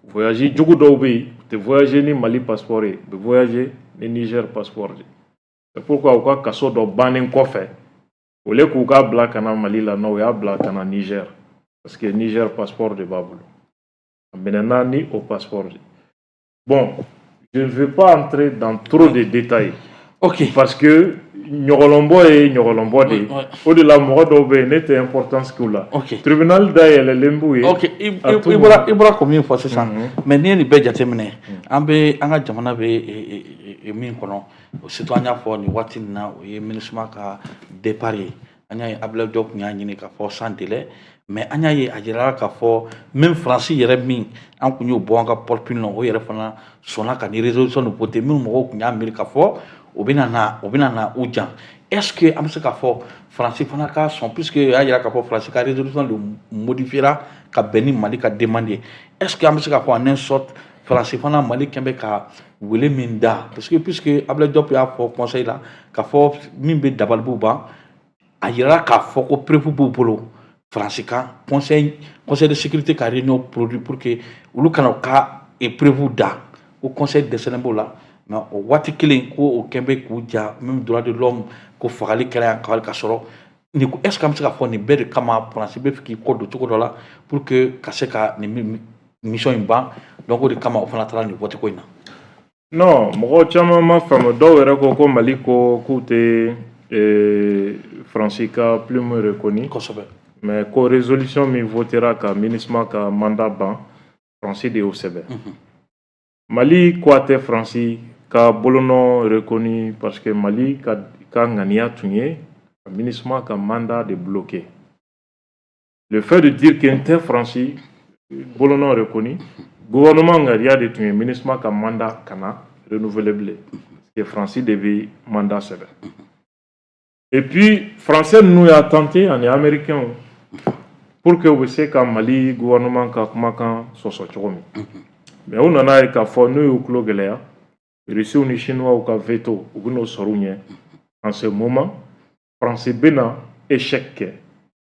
Voyage jugu dɔw bɛ yen, u tɛ voyager ni Mali passeport ye, u bɛ voyager ni Niger passeport de. C'est pourquoi u ka kaso dɔ bannen kɔfɛ, au lieu k'u k'a bila ka na Mali la, non, u y'a bila ka na Niger. Parce que Niger passeport de b'a bolo. A minɛna ni o passeport de. Bon, je ne veux pas entrer dans trop de détails. Parce que ɲɔgɔlɔnbɔ ye ɲɔgɔlɔnbɔ de ye. O de la mɔgɔ dɔw bɛ yen, ne tɛ importance k'u la. Tribunal dayɛlɛlen b'u ye. Ok, i bɔra ko min fɔ sisan, mais n'i ye nin bɛɛ jateminɛ, an bɛ an ka jamana bɛ min kɔnɔ, surtout an y'a fɔ nin waati nin na, o ye MINUSMA ka départ ye. An y'a ye Abdoulaye Diop tun y'a ɲini k'a fɔ sans délai, mais an y'a ye a yirala k'a fɔ même Faransi yɛrɛ min an tun y'o bɔ an ka porte na, o yɛrɛ fana sɔnna ka ni résolution nin voter minnu mɔgɔw tun y'a miiri k'a fɔ o bɛna na u jan. Est ce que an bɛ se k'a fɔ Faransi fana ka sɔn, puisque y'a jira k'a fɔ Faransi ka résolution de modifiera ka bɛn ni Mali ka demande ye? Est ce que an bɛ se k'a fɔ en un sorte Faransi fana Mali kɛn bɛ ka wele min da, parce que puisque Abdoulaye Diop y'a fɔ conseil la k'a fɔ min bɛ dabalibu ban, a yirala k'a fɔ ko preuve b'u bolo Faransi kan, conseil de sécurité ka réunion produit pour que olu kana u ka preuve da ko conseil dɛsɛlen b'o la. Mais o waati kelen ko o kɛn bɛ k'u ja même droit de l'homme ko fagali kɛra yan ka sɔrɔ nin. Est ce que an bɛ se k'a fɔ nin bɛɛ de kama Faransi bɛ fɛ k'i kɔ don cogo dɔ la pour que ka se ka nin mission in ban? Donc o de kama o fana taara nin vote ko in na. Non, mɔgɔ caman ma faamu. Dɔw yɛrɛ ko ko Mali ko k'u tɛ Faransi ka plume reconnu. Mais ko résolution min votera ka MINUSMA ka mandat ban, Faransi de y'o sɛbɛn. Mali ko a tɛ Faransi ka bolonɔ reconnu parce que Mali ka ŋaniya tun ye ka MINUSMA ka mandat de bloquer. Le fait de dire que n tɛ Faransi bolonɔ reconnu, gouvernement ŋaniya de tun ye MINUSMA ka mandat kana renouveler bilen, parce que Faransi de bɛ mandat sɛbɛn. Et puis Français ninnu y'a tenté ani Américains pour que u bɛ se ka Mali gouvernement ka kumakan sɔsɔ cogo min. Mais u nana ye k'a fɔ n'u y'u tulo gɛlɛya, Russiw ni Chinois ka veto, u bɛn'o sɔrɔ u ɲɛ. En ce moment, Faransi bɛna échec kɛ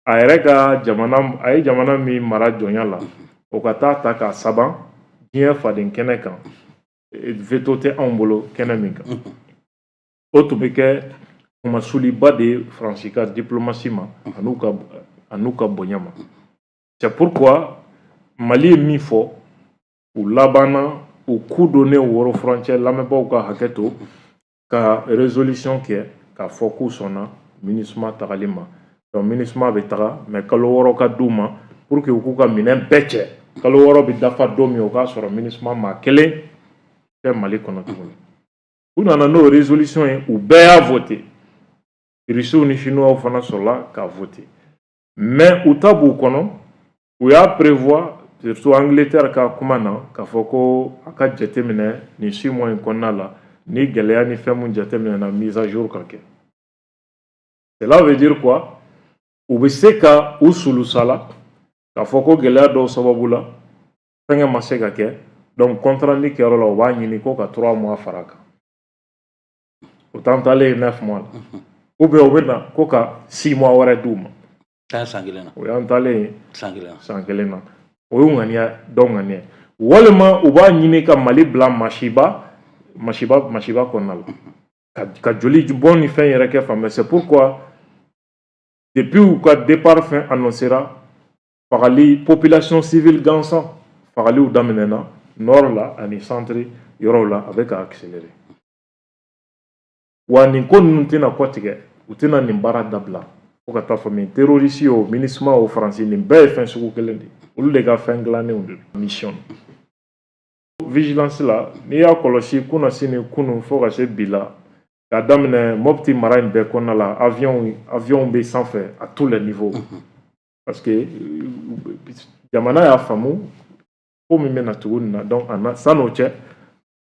a yɛrɛ ka jamana, a ye jamana min mara jɔnya la, o ka taa ta k'a saban diɲɛ faden kɛnɛ kan, veto tɛ anw bolo kɛnɛ min kan. O tun bɛ kɛ kumasuliba de ye Faransi ka diplomatie ma an'u ka bonya ma. C'est pourquoi Mali ye min fɔ, u labanna u ku donnen woro furancɛ. Lamɛnbaaw ka hakɛ to, ka résolution kɛ k'a fɔ k'u sɔnna MINUSMA tagali ma. Donc MINUSMA bɛ taga, mais kalo 6 ka d'u ma pour que u k'u ka minɛn bɛɛ cɛ. Kalo 6 bɛ dafa don min, o k'a sɔrɔ MINUSMA maa kelen tɛ Mali kɔnɔ tuguni. U nana n'o résolution ye, u bɛɛ y'a voté. Russiw ni Chinois fana sɔrɔla k'a voté, mais u ta b'u kɔnɔ, u y'a prévoir, surtout Angleterre ka kuma na k'a fɔ ko a ka jateminɛ nin 6 mois in kɔnɔna la, ni gɛlɛya ni fɛn mun jateminɛ na, mise à jour ka kɛ. Cela veut dire quoi? U bɛ se ka u sulusala k'a fɔ ko gɛlɛya dɔw sababu la, fɛnkɛ ma se ka kɛ. Donc compte rendu kɛyɔrɔ la, u b'a ɲini ko ka 3 mois fara a kan, o t'an taalen ye 9 mois la, ou bien u bɛ na ko ka 6 mois wɛrɛ d'u ma. Taa san kelen na. O y'an taalen ye. San kelen na. San kelen na, o y'u ŋaniya dɔw ŋaniya. Walima u b'a ɲini ka Mali bila masiba masiba masiba kɔnɔna la, ka joli bɔn ni fɛn yɛrɛ kɛ fan bɛɛ. C'est pourquoi depuis u ka départ fɛn annoncera, fagali population civile gansan fagaliw daminɛna nord la ani centre yɔrɔw la, a bɛ ka accélérer. Wa nin ko ninnu tɛna kɔtigɛ, u tɛna nin baara dabila fo ka taa fɔ min terroriste o, MINUSMA o, Faransi, nin bɛɛ ye fɛn sugu kelen de ye. Olu de ka fɛn dilannenw de don. Mission vigilance la, n'i y'a kɔlɔsi kunasini kunun fo ka se bi la. K'a daminɛ Mopti mara in bɛɛ kɔnɔna la, avion bɛ sanfɛ à tous les niveaux, parce que jamana y'a faamu ko min bɛna tugu nin na. Donc san'o cɛ,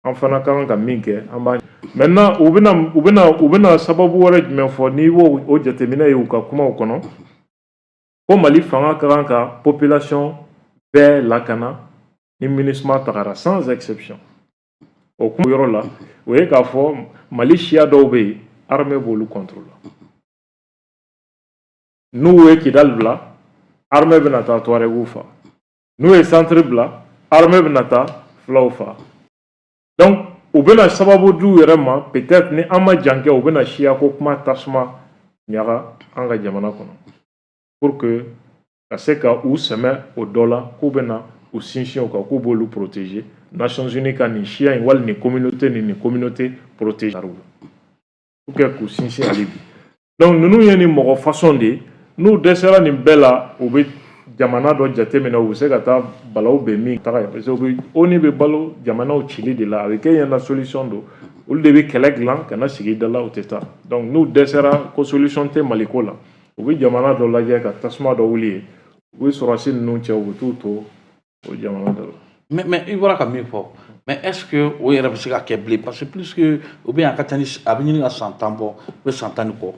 an fana ka kan ka min kɛ, an b'a. Maintenant, u bɛna sababu wɛrɛ jumɛn fɔ? N'i y'o o jateminɛ ye u ka kumaw kɔnɔ, ko Mali fanga ka kan ka population bɛɛ lakana ni MINUSMA tagara, sans exception. O kuma yɔrɔ la, o ye k'a fɔ Mali siya dɔw bɛ yen, armée b'olu contrôle. N'u ye Kidali bila, armée bɛna taa Touareg fa. N'u ye centre bila, armée bɛna taa fulaw fa. Donc u bɛna sababu d'u yɛrɛ ma. Peut-être ni an ma jan kɛ, u bɛna siyako kuma tasuma ɲaga an ka jamana kɔnɔ pour que ka se ka u sɛmɛ o dɔ la, k'u bɛna u sinsin o kan, k'u b'olu protéger. Nations Unies ka nin siya in wali nin communauté ni nin communauté protéger pour que k'u sinsin hali bi. Donc ninnu ye nin mɔgɔ façon de ye. N'u dɛsɛra nin bɛɛ la, u bɛ jamana dɔ jateminɛ, u bɛ se ka taa balawu bɛ min taga yen, parce que u bɛ ONU bɛ balo jamanaw cili de la. A bɛ kɛ ɲɛna solution don, olu de bɛ kɛlɛ dilan ka na sigi da la, u tɛ taa. Donc n'u dɛsɛra ko solution tɛ Maliko la, u bɛ jamana dɔ lajɛ ka tasuma dɔ wuli yen, u bɛ sɔrɔdasi ninnu cɛ, u bɛ t'u to o jamana dɔ la. Mais i bɔra ka min fɔ, mais est ce que o yɛrɛ bɛ se ka kɛ bilen? Parce que plus que o bɛ yan, a ka ca ni a bɛ ɲini ka san 10 bɔ, u bɛ san 10 ni kɔ.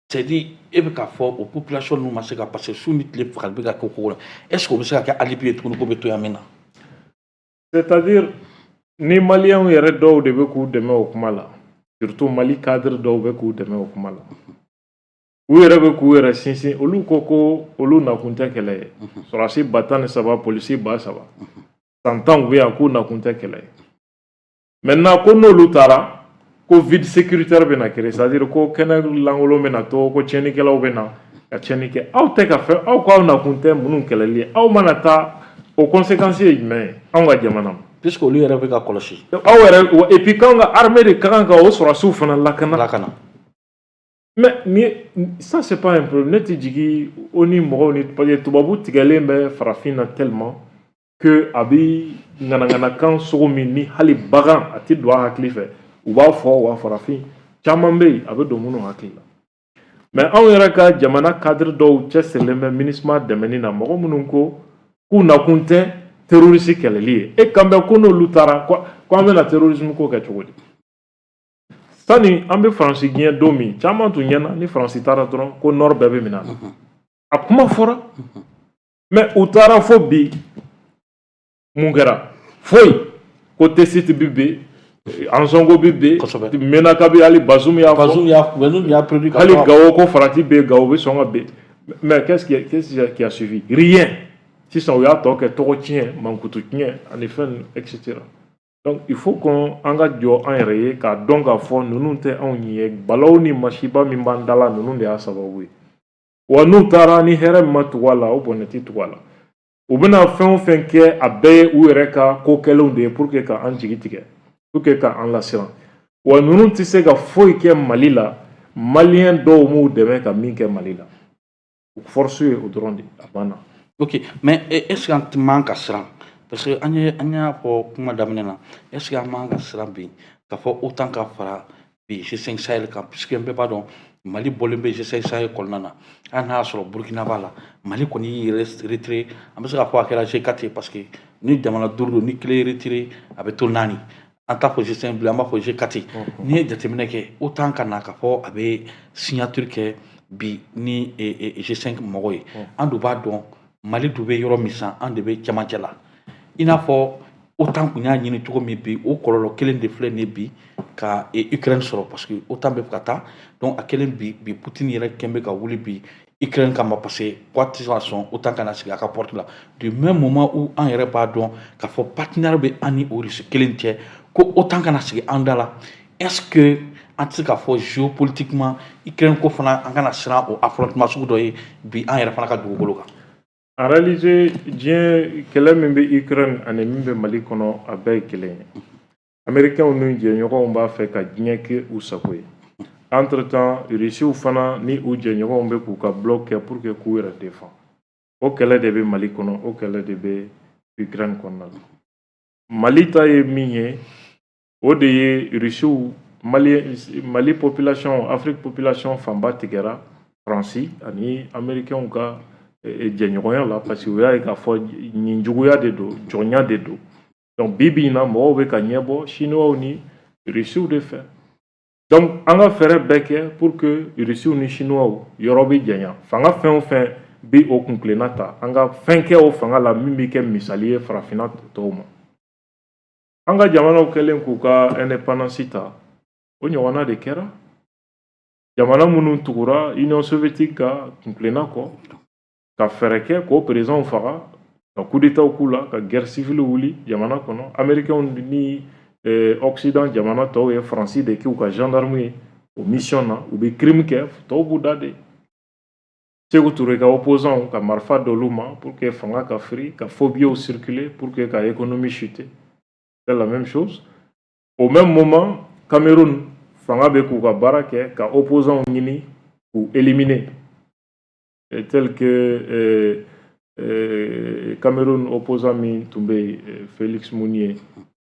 C'est à dire, e bɛ k'a fɔ o population ninnu ma se ka, parce que su ni tile fagali bɛ ka kɛ o cogo la. Est ce que o bɛ se ka kɛ alibi ye tuguni ko bɛ to yan min na? C'est à dire, ni Maliyɛnw yɛrɛ dɔw de bɛ k'u dɛmɛ o kuma la, surtout Mali cadre dɔw bɛ k'u dɛmɛ o kuma la, u yɛrɛ bɛ k'u yɛrɛ sinsin. Olu ko ko olu nakun tɛ kɛlɛ ye. Sɔrɔdasi 13 000, polisi 3000, san 10 u bɛ yan, k'u nakun tɛ kɛlɛ ye. Maintenant, ko n'olu taara, ko vide sécuritaire bɛna créer, c'est à dire ko kɛnɛ lankolon bɛna to, ko tiɲɛnikɛlaw bɛ na ka tiɲɛni kɛ. Aw tɛ ka fɛn, aw ko aw nakun tɛ minnu kɛlɛli ye, aw mana taa, o conséquence ye jumɛn ye anw ka jamana ma? Puisque olu yɛrɛ bɛ ka kɔlɔsi. Aw yɛrɛ, et puis k'anw ka armée de ka kan ka o sɔrɔdasiw fana lakana. Lakana. Mais ni ça, c'est pas un problème. Ne tɛ jigin o ni mɔgɔw ni, parce que tubabu tigɛlen bɛ farafin na tellement que a bi ŋanaŋanakan sogo min ni hali bagan a tɛ don a hakili fɛ, u b'a fɔ. Wa farafin caman bɛ yen, a bɛ don minnu hakili la. Mais anw yɛrɛ ka jamana cadre dɔw cɛsirilen bɛ MINUSMA dɛmɛni na, mɔgɔ minnu ko k'u nakun tɛ terroriste kɛlɛli ye. E kan bɛ ko n'olu taara, ko an bɛna terrorisme ko kɛ cogo di? Sani an bɛ Faransi gɛn don min, caman tun ɲɛna ni Faransi taara dɔrɔn, ko nord bɛɛ bɛ minɛ a la. A kuma fɔra, mais u taara, fo bi mun kɛra? Foyi. Ko Tessit bi bin, Ansongo bi bin, Menaka bi, hali Bazoum y'a fɔ. Bazoum y'a prédit. Hali Gawo, ko farati bɛ yen, Gawo bɛ sɔn ka bin. Mais qu'est-ce qui a suivi? Rien. Sisan u y'a tɔ kɛ tɔgɔ tiɲɛ, mankutu tiɲɛ ani fɛn, et cetera. Donc il faut qu'on an ka jɔ an yɛrɛ ye k'a dɔn k'a fɔ ninnu tɛ anw ye. Balawu ni masiba min b'an da la, ninnu de y'a sababu ye. Wa n'u taara, ni hɛrɛ min ma tugu a la, o bɔnɛ tɛ tugu a la. U bɛna fɛn o fɛn kɛ, a bɛɛ ye u yɛrɛ ka ko kɛlenw de ye pour que ka an jigi tigɛ, pour que ka an lasiran. Wa ninnu tɛ se ka foyi kɛ Mali la, Maliyɛn dɔw m'u dɛmɛ ka min kɛ Mali la. U force ye o dɔrɔn de, a banna. Ok, mais est ce que an man ka siran? Parce que an y'a fɔ kuma daminɛ na, est ce que an man ka siran bi k'a fɔ OTAN ka fara bi G5 Sahel kan? Puisque bɛɛ b'a dɔn Mali bɔlen bɛ G5 Sahel kɔnɔna na, hali n'a y'a sɔrɔ Burukina b'a la. Mali kɔni y'i yɛrɛ retiré. An bɛ se k'a fɔ a kɛra G4 ye, parce que ni jamana duuru don, ni kelen retiré, a bɛ to naani. An t'a fɔ G5 bilen, an b'a fɔ G4. N'i ye jateminɛ kɛ, OTAN ka na k'a fɔ a bɛ signature kɛ bi ni G5 mɔgɔw ye, an dun b'a dɔn Mali dun bɛ yɔrɔ min sisan, an de bɛ cɛmancɛ la. I n'a fɔ OTAN kun y'a ɲini cogo min bi, o kɔlɔlɔ kelen de filɛ nin ye bi ka Ukraine sɔrɔ, parce que OTAN bɛ fɛ ka taa. Donc a kelen bi bi, Poutine yɛrɛ kɛn bɛ ka wuli bi Ukraine kama, parce que ko a tɛ se ka sɔn OTAN ka na sigi a ka porte la, du même moment où an yɛrɛ b'a dɔn k'a fɔ partenaire bɛ an ni o Russie kelen cɛ, ko OTAN kana sigi an da la. Est ce que an tɛ se k'a fɔ géopolitiquement, Ukraine ko fana, an kana siran o affrontement sugu dɔ ye bi an yɛrɛ fana ka dugukolo kan? En réalité, diɲɛ kɛlɛ min bɛ Ukraine ani min bɛ Mali kɔnɔ, a bɛɛ ye kelen ye. Américains n'u jɛɲɔgɔnw b'a fɛ ka diɲɛ kɛ u sago ye. Entre temps, Russiw fana ni u jɛɲɔgɔnw bɛ k'u ka bloc kɛ pour que k'u yɛrɛ défend. O kɛlɛ de bɛ Mali kɔnɔ, o kɛlɛ de bɛ Ukraine kɔnɔna la. Mali ta ye min ye, o de ye Russiw Mali population, Afrique population fanba tigɛra Faransi ani Américains ka jɛɲɔgɔnya la, parce que u y'a ye k'a fɔ nin juguya de don, jɔnya de don. Donc bi bi in na, mɔgɔw bɛ ka ɲɛbɔ Chinois ni Russiw de fɛ. Donc an ka fɛɛrɛ bɛɛ kɛ pour que Russiw ni Chinois yɔrɔ bɛ janya. Fanga fɛn o fɛn bi o kuntilenna ta, an ka fɛn kɛ o fanga la min bɛ kɛ misali ye farafinna tɔw ma. An ka jamanaw kɛlen k'u ka indépendance ta, o ɲɔgɔnna de kɛra. Jamana minnu tugura Union soviétique ka kuntilenna kɔ, ka fɛɛrɛ kɛ k'o présidents faga, ka coup d'état k'u la, ka guerre civile wuli jamana kɔnɔ. Américains ni Occident jamana tɔw ye Faransi de k'u ka gendarme ye o mission na. U bɛ crime kɛ, tɔw b'u da de. Sékou Touré ka opposants, ka marifa d'olu ma pour que fanga ka firi, ka faux billets circuler pour que ka économie chuter. C'est la même chose. Au même moment, Cameroun fanga bɛ k'u ka baara kɛ ka opposants ɲini k'u éliminer, et tel que Cameroun opposant min tun bɛ yen, Félix Moumié,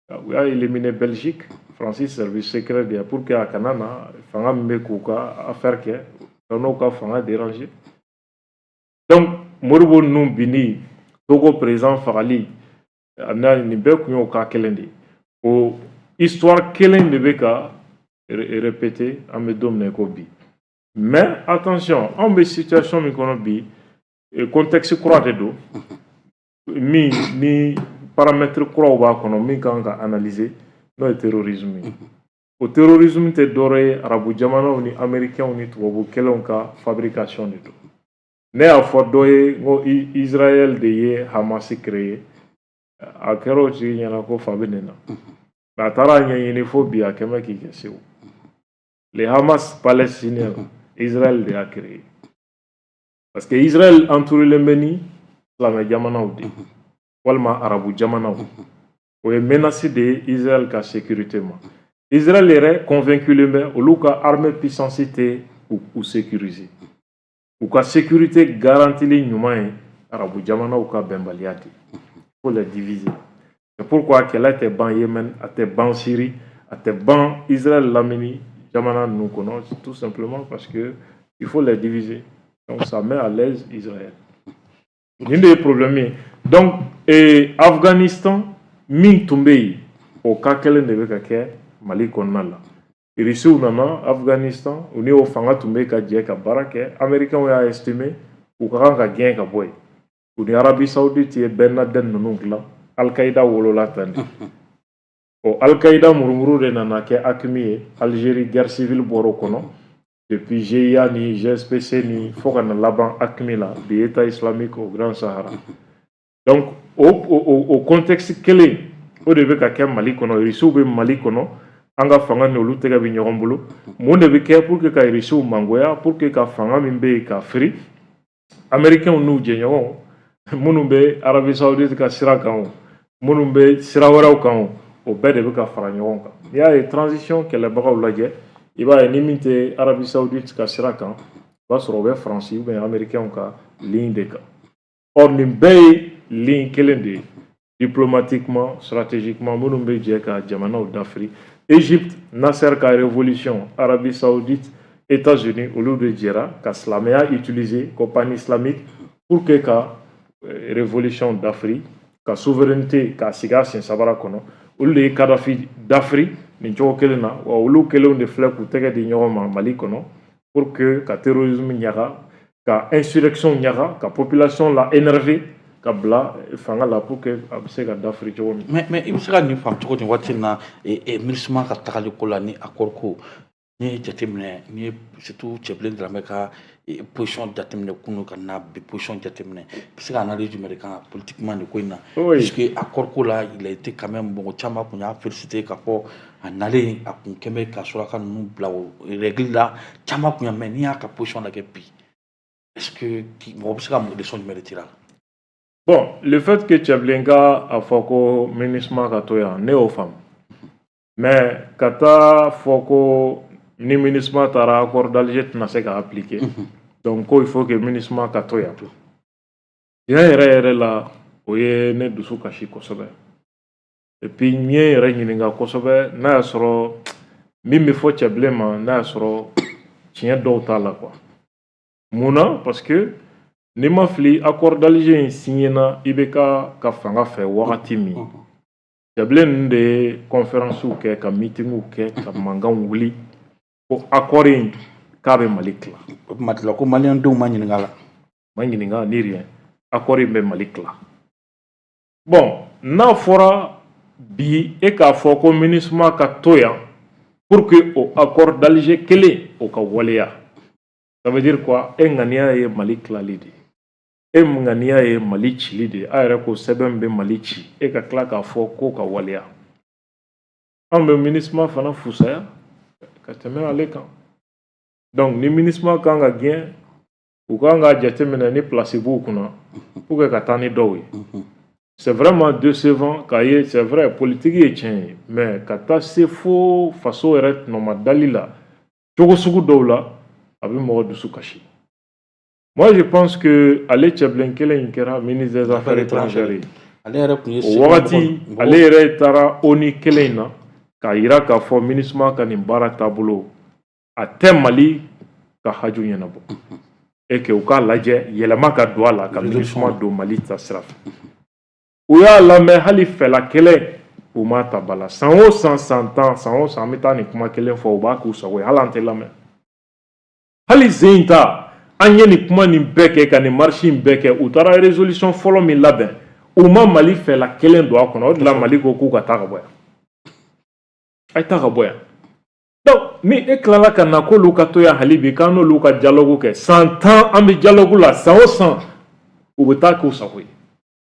u y'a éliminer Belgique, Francis service secret de ye, pour que a kana na fanga min bɛ k'u ka affaire kɛ, ka n'u ka fanga déranger. Donc Modibo ninnu binni, Togo président fagali, nin bɛɛ kun y'o cas kelen de ye. O histoire kelen de bɛ ka répéter an bɛ don min na i ko bi. Mais attention, anw bɛ situation min kɔnɔ bi, contexte kura de don min ni paramètre kuraw b'a kɔnɔ min kan ka analyser, n'o ye terrorisme ye. O terrorisme tɛ dɔwɛrɛ ye, arabu jamanaw ni américains ni tubabu kɛlenw ka fabrication de don. Ne y'a fɔ dɔ ye n ko Israël de ye Hamas créé. A kɛra o tigi ɲɛna ko fa bɛ nin na, mais a taara a ɲɛɲini fo bi, a kɛ mɛ k'i kɛ Segu. Les Hamas palestiniens, Israël de y'a créé, parce que Israël entouré bɛ ni silamɛ jamanaw de walima arabu jamanaw. O ye menace de ye Israël ka sécurité ma. Israël yɛrɛ convaincu bɛ olu ka armée puissance tɛ u sécuriser. U ka sécurité garantili ɲuman ye arabu jamanaw ka bɛnbaliya de ye. Faut les diviser. C'est pourquoi kɛlɛ tɛ ban Yémen, a tɛ ban Syrie, a tɛ ban Israël lamini jamana ninnu kɔnɔ, tout simplement parce que il faut les diviser. Donc ça met à l'aise Israël. Nin de ye problème ye. Donc Afghanistan min tun bɛ yen, o cas kelen de bɛ ka kɛ Mali kɔnɔna la. Irisiw nana Afghanistan, u ni o fanga tun bɛ ka jɛ ka baara kɛ. Américains y'a estimé u ka kan ka gɛn ka bɔ yen. U ni Arabie Saoudite ye Ben Laden ninnu dilan. Al-Qaïda wolola tan de. O Al-Qaïda murumuru de nana kɛ AQMI ye. Algérie guerre civile bɔra o kɔnɔ depuis GIA ni GSPC ni fo ka na laban AQMI la bi, État islamique au Grand Sahara. Donc o contexte kelen o de bɛ ka kɛ Mali kɔnɔ. Irisiw bɛ Mali kɔnɔ, an ka fanga ni olu tɛgɛ bɛ ɲɔgɔn bolo. Mun de bɛ kɛ pour que ka irisiw mangoya, pour que ka fanga min bɛ yen ka firi? Américains n'u jɛɲɔgɔnw minnu bɛ Arabie Saoudite ka sira kan, o minnu bɛ sira wɛrɛw kan, o bɛɛ de bɛ ka fara ɲɔgɔn kan. N'i y'a ye transition kɛlɛbagaw lajɛ, i b'a ye ni min tɛ Arabie Saoudite ka sira kan, o b'a sɔrɔ o bɛ Faransi ou bien américains ka ligne de kan. Or nin bɛɛ ye ligne kelen de ye diplomatiquement, stratégiquement, minnu bɛ jɛ ka jamanaw dafiri. Égypte, Nasser ka révolution, Arabie Saoudite, États-Unis, olu de jɛra ka silamɛya utiliser ko pan-islamique pour que ka révolution dafiri, ka souveraineté k'a sigi a sen sabara kɔnɔ. Olu de ye Kadhafi dafiri nin cogo kelen na. Wa olu kelenw de filɛ k'u tɛgɛ di ɲɔgɔn ma Mali kɔnɔ pour que ka terrorisme ɲaga, ka insurrection ɲaga, ka population la énerver, ka bila fanga la pour que a bɛ se ka dafiri cogo min. Mais i bɛ se ka nin faamu cogo di waati in na, MINUSMA ka tagali ko la ni accord ko? N'i ye jateminɛ, n'i ye surtout Cɛbilen Daramɛ ka position jateminɛ kunun ka na bi position jateminɛ, i bɛ se ka analyse jumɛn de kan politiquement nin ko in na? Puisque accord ko la, il a été quand même, mɔgɔ caman kun y'a félicité k'a fɔ a nalen a kun kɛn bɛ ka suraka ninnu bila o règle la, caman kun y'a. Mais n'i y'a ka position lajɛ bi, est-ce que mɔgɔ bɛ se ka leçon jumɛn de tirer a la? Bon, le fait que Cɛbilen ka a fɔ ko MINUSMA ka to yan, ne y'o faamu. Mais ka taa fɔ ko ni MINUSMA taara, accord d'Alger tɛna se ka appliquer, donc ko il faut que MINUSMA ka to yan, tiɲɛ yɛrɛ yɛrɛ la, o ye ne dusu kasi kosɛbɛ. Et puis n ye n yɛrɛ ɲininka kosɛbɛ n'a y'a sɔrɔ Min bɛ fɔ Cɛbilen ma, n'a y'a sɔrɔ tiɲɛ dɔw t'a la quoi. Mun na? Parce que n'i ma fili, accord d'Alger in signé na IBK ka fanga fɛ wagati min, Cɛbilen ninnu de ye conférence kɛ, ka meeting kɛ, ka mankanw wuli ko accord in k'a bɛ Mali tila. O tuma tila ko maliyɛndenw ma ɲininka la. Ma ɲininka ni rien, accord in bɛ Mali tila. Bon, n'a fɔra bi e k'a fɔ ko MINUSMA ka to yan pour que o accord d'Alger kelen o ka waleya, ça veut dire quoi? E ŋaniya ye Mali tilali de ye, e ŋaniya ye Mali cili de ye. A yɛrɛ ko sɛbɛn bɛ Mali ci, e ka tila k'a fɔ k'o ka waleya. Anw bɛ MINUSMA fana fusaya ka tɛmɛ ale kan. Donc ni MINUSMA kan ka gɛn, u kan k'a jateminɛ ni place b'u kunna pour que ka taa ni dɔw ye. C'est vraiment décevant k'a ye. C'est vrai, politique ye tiɲɛ ye, mais ka taa se fo faso yɛrɛ tɔnɔmadali la cogo sugu dɔw la, a bɛ mɔgɔ dusu kasi. Moi, je pense que ale Cɛbilen kelen in kɛra ministre des Affaires étrangères ye. Ale yɛrɛ tun ye O wagati, ale yɛrɛ taara ONU kelen in na k'a yira k'a fɔ MINUSMA ka nin baara taabolo, a tɛ Mali ka haju ɲɛnabɔ et que u k'a lajɛ yɛlɛma ka don a la, ka MINUSMA don Mali ta sira fɛ. U y'a lamɛn, hali fɛla kelen u m'a ta ba la. San o san, san 10, san o san, an bɛ taa nin kuma kelen fɔ, u b'a k'u sago ye, hali an tɛ lamɛn. Hali sen in ta, an ye nin kuma nin bɛɛ kɛ, ka nin marche in bɛɛ kɛ, u taara résolution fɔlɔ min labɛn, u ma Mali fɛla kelen don a kɔnɔ. O de la Mali ko k'u ka taa ka bɔ yan, a ye taa ka bɔ yan. Donc ni e tilala ka na k'olu ka to yan hali bi, k'an n'olu ka dialogue kɛ, san 10 an bɛ dialogue la, san o san u bɛ taa k'u sago ye,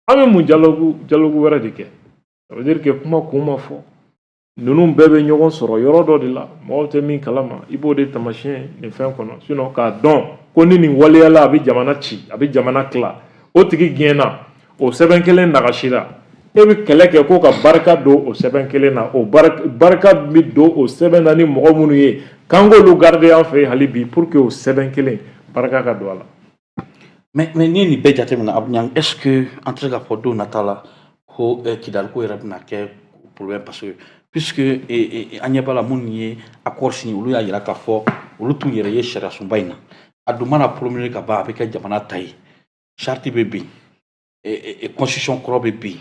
an bɛ mun dialogue wɛrɛ de kɛ? Ça veut dire que kuma kun ma fɔ. Ninnu bɛɛ bɛ ɲɔgɔn sɔrɔ yɔrɔ dɔ de la, mɔgɔw tɛ min kalama, i b'o de tamasiyɛn nin fɛn kɔnɔ. Sinon k'a dɔn ko ni nin waleyala, a bɛ jamana ci, a bɛ jamana tila, o tigi gɛnna, o sɛbɛn kelen nagasira, e bɛ kɛlɛ kɛ ko ka barika don o sɛbɛn kelen na. O barika bɛ don o sɛbɛn na ni mɔgɔ minnu ye, k'an k'olu garder an fɛ yen hali bi pour que o sɛbɛn kelen barika ka don a la. Mais n'i ye nin bɛɛ jateminɛ, Abou Niang, est ce que an tɛ se k'a fɔ don nata la ko Kidali ko yɛrɛ bɛna kɛ problème? Parce que puisque an ɲɛ b'a la, minnu ye accord signé, olu y'a yira k'a fɔ olu t'u yɛrɛ ye sariya sunba in na. A dun mana promulguer ka ban, a bɛ kɛ jamana ta ye, charte bɛ bin, constitution kɔrɔ bɛ bin.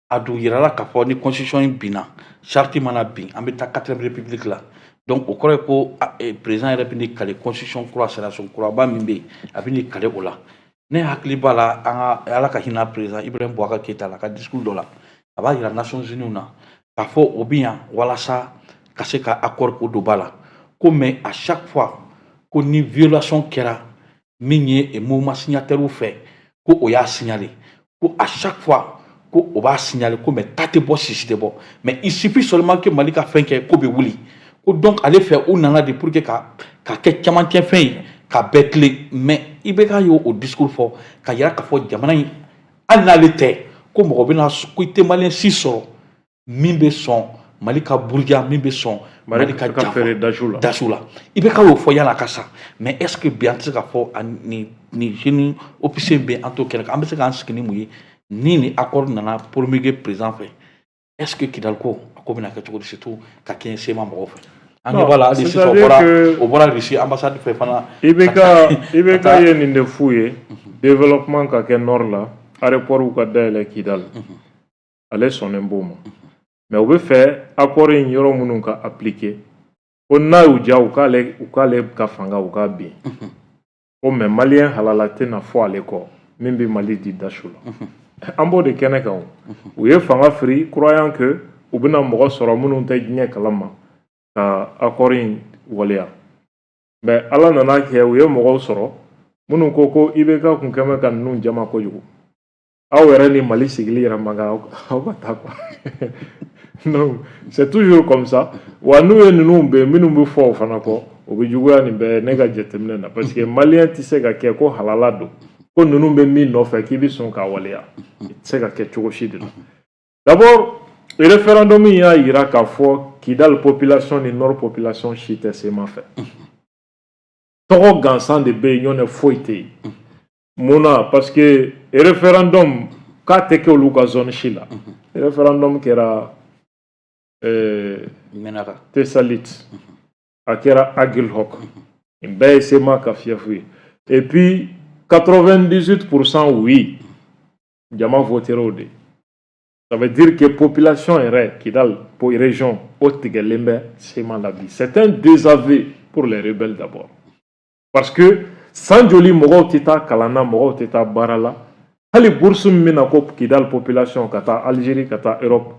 A dun yirala k'a fɔ ni constitution in binna, charte mana bin, an bɛ taa quatrième république la. Donc o kɔrɔ ye ko président yɛrɛ bɛ n'i kale constitution kura, sariya sun kuraba min bɛ yen, a bɛ n'i kale o la. Ne hakili b'a la, an ka Ala ka hinɛ président Ibrahim Boubacar Keïta la, a ka discours dɔ la, a b'a yira Nations Unies na k'a fɔ o bɛ yan walasa ka se ka accord ko don ba la ko, mais à chaque fois ko ni violation kɛra min ye mouvement signataire fɛ, ko o y'a signaler, ko à chaque fois ko o b'a signaler ko, mais ta tɛ bɔ, sisi tɛ bɔ, mais il suffit seulement que Mali ka fɛn kɛ, ko bɛ wuli. Ko donc ale fɛ, u nana de pour que ka kɛ camancɛ fɛn ye ka bɛɛ tilen. Mais IBK y'o o discours fɔ ka yira k'a fɔ jamana in, hali n'ale tɛ, ko mɔgɔ bɛna ko i tɛ maliyɛn si sɔrɔ min bɛ sɔn Mali ka buruja, min bɛ sɔn Mali ka ka feere dasu la. Dasu la. IBK y'o fɔ yan'a ka sa. Mais est ce que bi an tɛ se k'a fɔ nin jeune officier bɛ an t'o kɛnɛ kan, an bɛ se k'an sigi ni mun ye ni accord nana promulguer président fɛ? Est ce que Kidali ko, a ko bɛna kɛ cogo di, surtout ka kɛɲɛ CMA mɔgɔw fɛ? An ɲɛ b'a la hali sisan, o bɔra Russie ambassade fɛ fana. IBK ye nin de f'u ye: développement ka kɛ nord la, aéroport ka dayɛlɛ Kidali. Ale sɔnnen b'o ma, mais u bɛ fɛ accord in yɔrɔ minnu ka appliquer, ko n'a y'u diya, u k'ale ka fanga u k'a bin ko, mais maliyɛn halala tɛna fɔ ale kɔ min bɛ Mali di dasu la. An b'o de kɛnɛ kan. O u ye fanga firi croyant que u bɛna mɔgɔ sɔrɔ minnu tɛ diɲɛ kalama ka accord in waleya, mais Ala nana kɛ u ye mɔgɔw sɔrɔ minnu ko ko IBK kun kɛn bɛ ka ninnu jama kojugu, aw yɛrɛ ni Mali sigili yɛrɛ man kan, aw ka taa quoi. Donc c'est toujours comme ça. Wa n'u ye ninnu bɛ minnu bɛ fɔ o fana kɔ, o bɛ juguya nin bɛɛ ne ka jateminɛ na, parce que maliyɛn tɛ se ka kɛ ko halala don, ko ninnu bɛ min nɔfɛ k'i bɛ sɔn k'a waleya, i tɛ se ka kɛ cogo si de la. D'abord, référendum y'a yira k'a fɔ Kidal population ni nord population si tɛ CMA fɛ. Tɔgɔ gansan de bɛ yen, ɲɔntɛ foyi tɛ yen. Mun na? Parce que référendum k'a tɛ kɛ olu ka zone si la. Référendum kɛra Menaka. Tessalit, a kɛra Aguelhok, nin bɛɛ ye CMA ka fief ye. Et puis 98% oui, jama votera o de. Ça veut dire que population yɛrɛ, Kidal région, o tigɛlen bɛ CMA la bi. C'est un désaveu pour les rebelles d'abord, parce que san joli mɔgɔw tɛ taa kalan na, mɔgɔw tɛ taa baara la, hali bourse min bɛna ko Kidal population ka taa Algérie, ka taa Europe,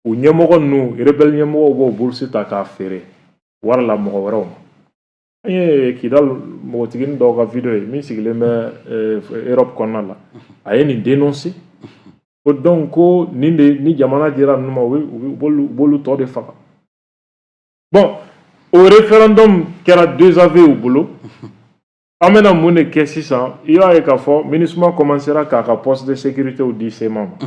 u ɲɛmɔgɔ ninnu, rebelle ɲɛmɔgɔw b'o bourse ta k'a feere wari la mɔgɔ wɛrɛw ma. An ye Kidal npogotiginin dɔw ka vidéo ye min sigilen bɛ Europe kɔnɔna la, a ye nin dénoncer ko donc ko nin de ni jamana dira ninnu ma, u b'olu tɔ de faga. Bon, o référendum kɛra désaveu u bolo. An bɛna mun de kɛ sisan? I b'a ye k'a fɔ MINUSMA commencera k'a ka poste de sécurité di CMA ma.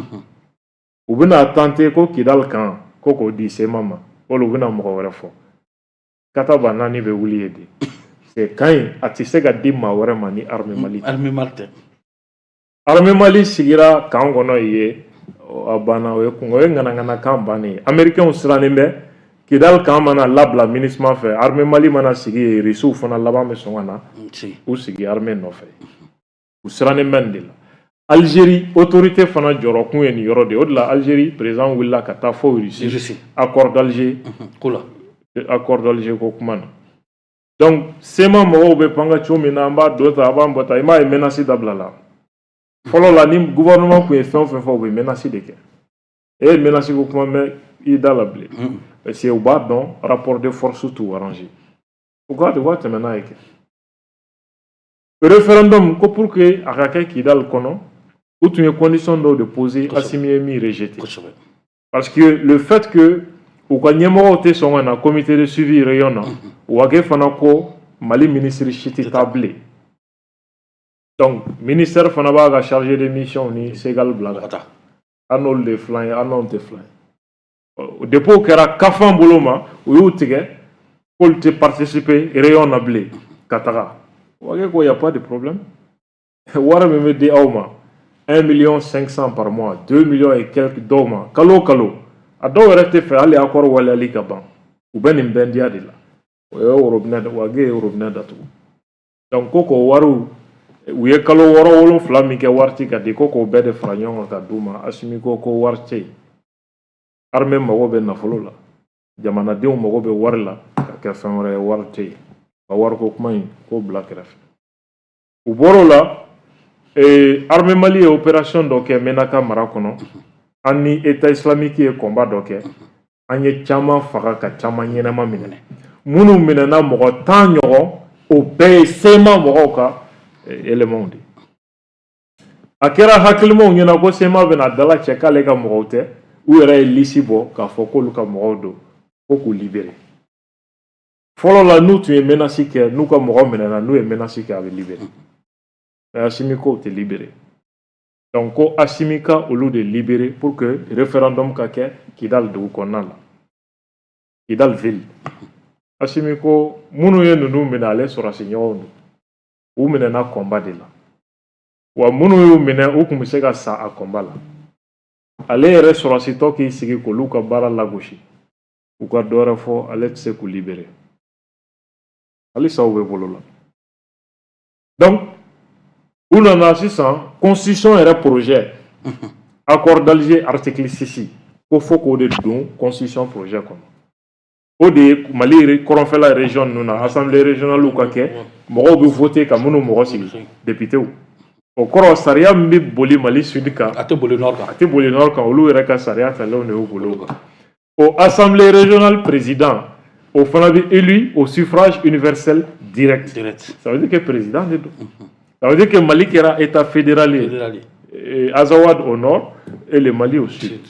U bɛna tenter ko Kidal kan ko k'o di CMA ma, wala u bɛna mɔgɔ wɛrɛ fɔ. Kataba naani bɛ wuli ye de, c'est kan in a tɛ se ka di maa wɛrɛ ma ni armée Mali tɛ. Armée Mali tɛ. Armée Mali sigira camp kɔnɔ yen, a banna. O ye kun, o ye ŋanaŋanakan bannen ye. Américains sirannen bɛ Kidal camp mana labila MINUSMA fɛ, armée Mali mana sigi yen, Russiw fana laban bɛ sɔn ka na u sigi armée nɔfɛ. U sirannen bɛ nin de la. Algérie autorité fana jɔrɔkun ye nin yɔrɔ de ye. O de la Algérie président wulila ka taa fo Russie. Russie. Accord d'Alger. Ko la. Accord d'Alger ko kuma na. Donc CMA mɔgɔw bɛ panga cogo min na, an b'a don tan, a b'an bɔ tan, i m'a ye menace dabila la. Fɔlɔ la, ni gouvernement tun ye fɛn o fɛn fɔ, u bɛ menace de kɛ. E ye menace ko kuma mɛn i da la bilen, parce que u b'a dɔn rapport de force t'u arranger. U ka tɛmɛ n'a ye kɛ référendum ko pour que a ka kɛ Kidal kɔnɔ, u tun ye condition dɔw de poser. Assimi ye min rejeté, parce que le fait que u ka ɲɛmɔgɔw tɛ sɔn ka na comité de suivi réunion na, Wagué fana ko Mali ministre si tɛ taa bilen. Donc ministère fana b'a ka chargé de mission ni Segal bila ka taa. An n'olu de ye filan ye, an n'anw tɛ filan ye. Depuis o kɛra kafan bolo ma, u y'u tigɛ k'olu tɛ participer réunion na bilen ka taga. Wagué ko y a pas de problème, wari min bɛ di aw ma, 1 million 500 par mois, 2 millions et quelques dɔw ma kalo o kalo, a dɔw yɛrɛ tɛ fɛ hali accord waleyali ka ban, u bɛ nin bɛndiya de la. O ye robinet, Wagué ye robinet datugu. Donc ko k'o wariw, u ye kalo 6 7 min kɛ wari ti ka di, ko k'o bɛɛ de fara ɲɔgɔn kan ka d'u ma. Assimi ko ko wari tɛ yen, armée mago bɛ nafolo la, jamanadenw mago bɛ wari la ka kɛ fɛn wɛrɛ ye, wari tɛ yen, ka wariko kuma in k'o bila kɛrɛfɛ. U bɔr'o la, armée Mali ye opération dɔ kɛ Menaka mara kɔnɔ. An ni État islamique ye combat dɔ kɛ, an ye caman faga ka caman ɲɛnama minɛ. Minnu minɛna, mɔgɔ 10 ɲɔgɔn, o bɛɛ ye CMA mɔgɔw ka éléments de. A kɛra hakilimaw ɲɛna ko CMA bɛna dala cɛ k'ale ka mɔgɔw tɛ. U yɛrɛ ye liste bɔ k'a fɔ k'olu ka mɔgɔw don, ko k'u libérer. Fɔlɔ la, n'u tun ye menace kɛ, n'u ka mɔgɔ minɛna, n'u ye menace kɛ, a bɛ libérer, mais Assimi k'o tɛ libérer. Donc ko Assimi ka olu de libérer pour que référendum ka kɛ Kidal dugu kɔnɔna la, Kidal ville. Assimi ko minnu ye ninnu minɛ, ale sɔrɔsi ɲɔgɔnw don, u minɛna combat de la, wa minnu y'u minɛ, u tun bɛ se ka sa a combat la. Ale yɛrɛ sɔrɔsitɔ k'i sigi k'olu ka baara lagosi, u ka dɔ wɛrɛ fɔ, ale tɛ se k'u libérer. Halisa u bɛ bolo la. Donc u nana sisan constitution yɛrɛ projet, accord d'Alger article 6, ko fo k'o de don constitution projet kɔnɔ. O de ye Mali kɔrɔnfɛla région ninnu na, assemblée régionale ka kɛ, mɔgɔw bɛ voter ka minnu mɔgɔ sigi, députés. O kɔrɔ, sariya min bɛ boli Mali sud kan, a tɛ boli nord kan. A tɛ boli nord kan. Olu yɛrɛ ka sariya talenw de y'u bolo. O assemblée régionale président, o fana bɛ élu au suffrage universel direct. Direct. Ça veut dire que président de don. Ça veut dire que Mali kɛra état fédéral ye. Fédéral ye. Azawad au nord et le Mali au sud.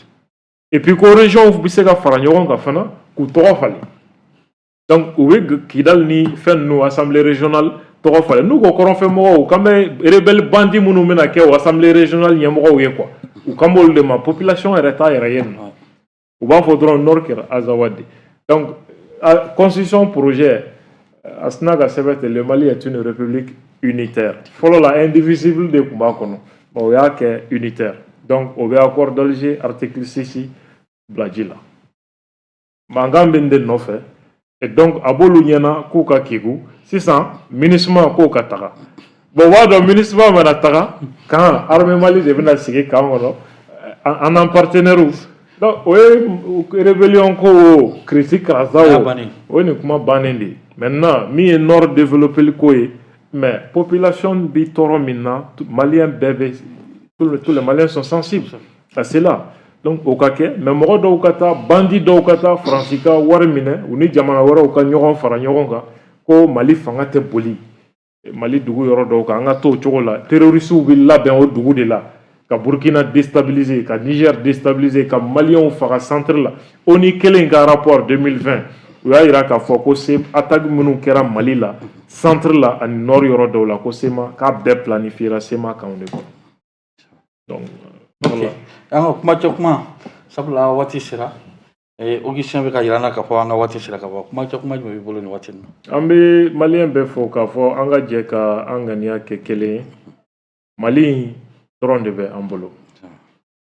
Et puis ko région bɛ se ka fara ɲɔgɔn kan fana k'u tɔgɔ falen. Donc u bɛ Kidal ni fɛn ninnu assemblée régionale tɔgɔ falen. N'u ko kɔrɔnfɛ mɔgɔw k'an bɛ rebelle bandit minnu bɛna kɛ o assemblée régionale ɲɛmɔgɔw ye quoi, u kan b'olu de ma. Population yɛrɛ t'a yɛrɛ ye nin. U b'a fɔ dɔrɔn nord kɛra Azawad de. Donc constitution projet a sina ka sɛbɛn ten: le Mali est une république unitaire. Fɔlɔ la, indivisible de tun b'a kɔnɔ, mais o y'a kɛ unitaire. Donc o bɛ accord d'Alger article 6 bila ji la. Mankan bɛ nin de nɔfɛ. Et donc a b'olu ɲɛna k'u ka kegu sisan, MINUSMA k'o ka taga. Bon, o b'a dɔn MINUSMA mana taga kan, armée Mali de bɛna sigi camp kɔnɔ an n'an partenaires. Donc o ye rébellion ko o critique karasa o, o ye nin kuma bannen de ye. Maintenant, min ye nord développé ko ye, mais population bi tɔɔrɔ min na, Malien bɛɛ bɛ, tous les Maliens sont sensibles à cela. Donc o ka kɛ, mais mɔgɔ dɔw ka taa, bandi dɔw ka taa Faransi ka wari minɛ, u ni jamana wɛrɛw ka ɲɔgɔn fara ɲɔgɔn kan ko Mali fanga tɛ boli Mali dugu yɔrɔ dɔw kan, an ka to o cogo la. Terroristes bɛ labɛn o dugu de la ka Burkina déstabiliser, ka Niger déstabiliser, ka Maliens faga centre la. ONU kelen ka rapport 2020, u y'a jira k'a fɔ ko attaque minnu kɛra Mali la, centre la ani nord yɔrɔ dɔw la, ko CMA k'a bɛɛ planifiera CMA kan de kɔnɔ. Donc voilà. An ka kuma cɛ kuma, sabula waati sera. Augustin bɛ ka yira an na k'a fɔ an ka waati sera ka bɔ. Kuma cɛ kuma jumɛn b'i bolo nin waati in na? An bɛ Malien bɛɛ fo k'a fɔ an ka jɛ ka an ŋaniya kɛ kelen ye. Mali in dɔrɔn de bɛ an bolo.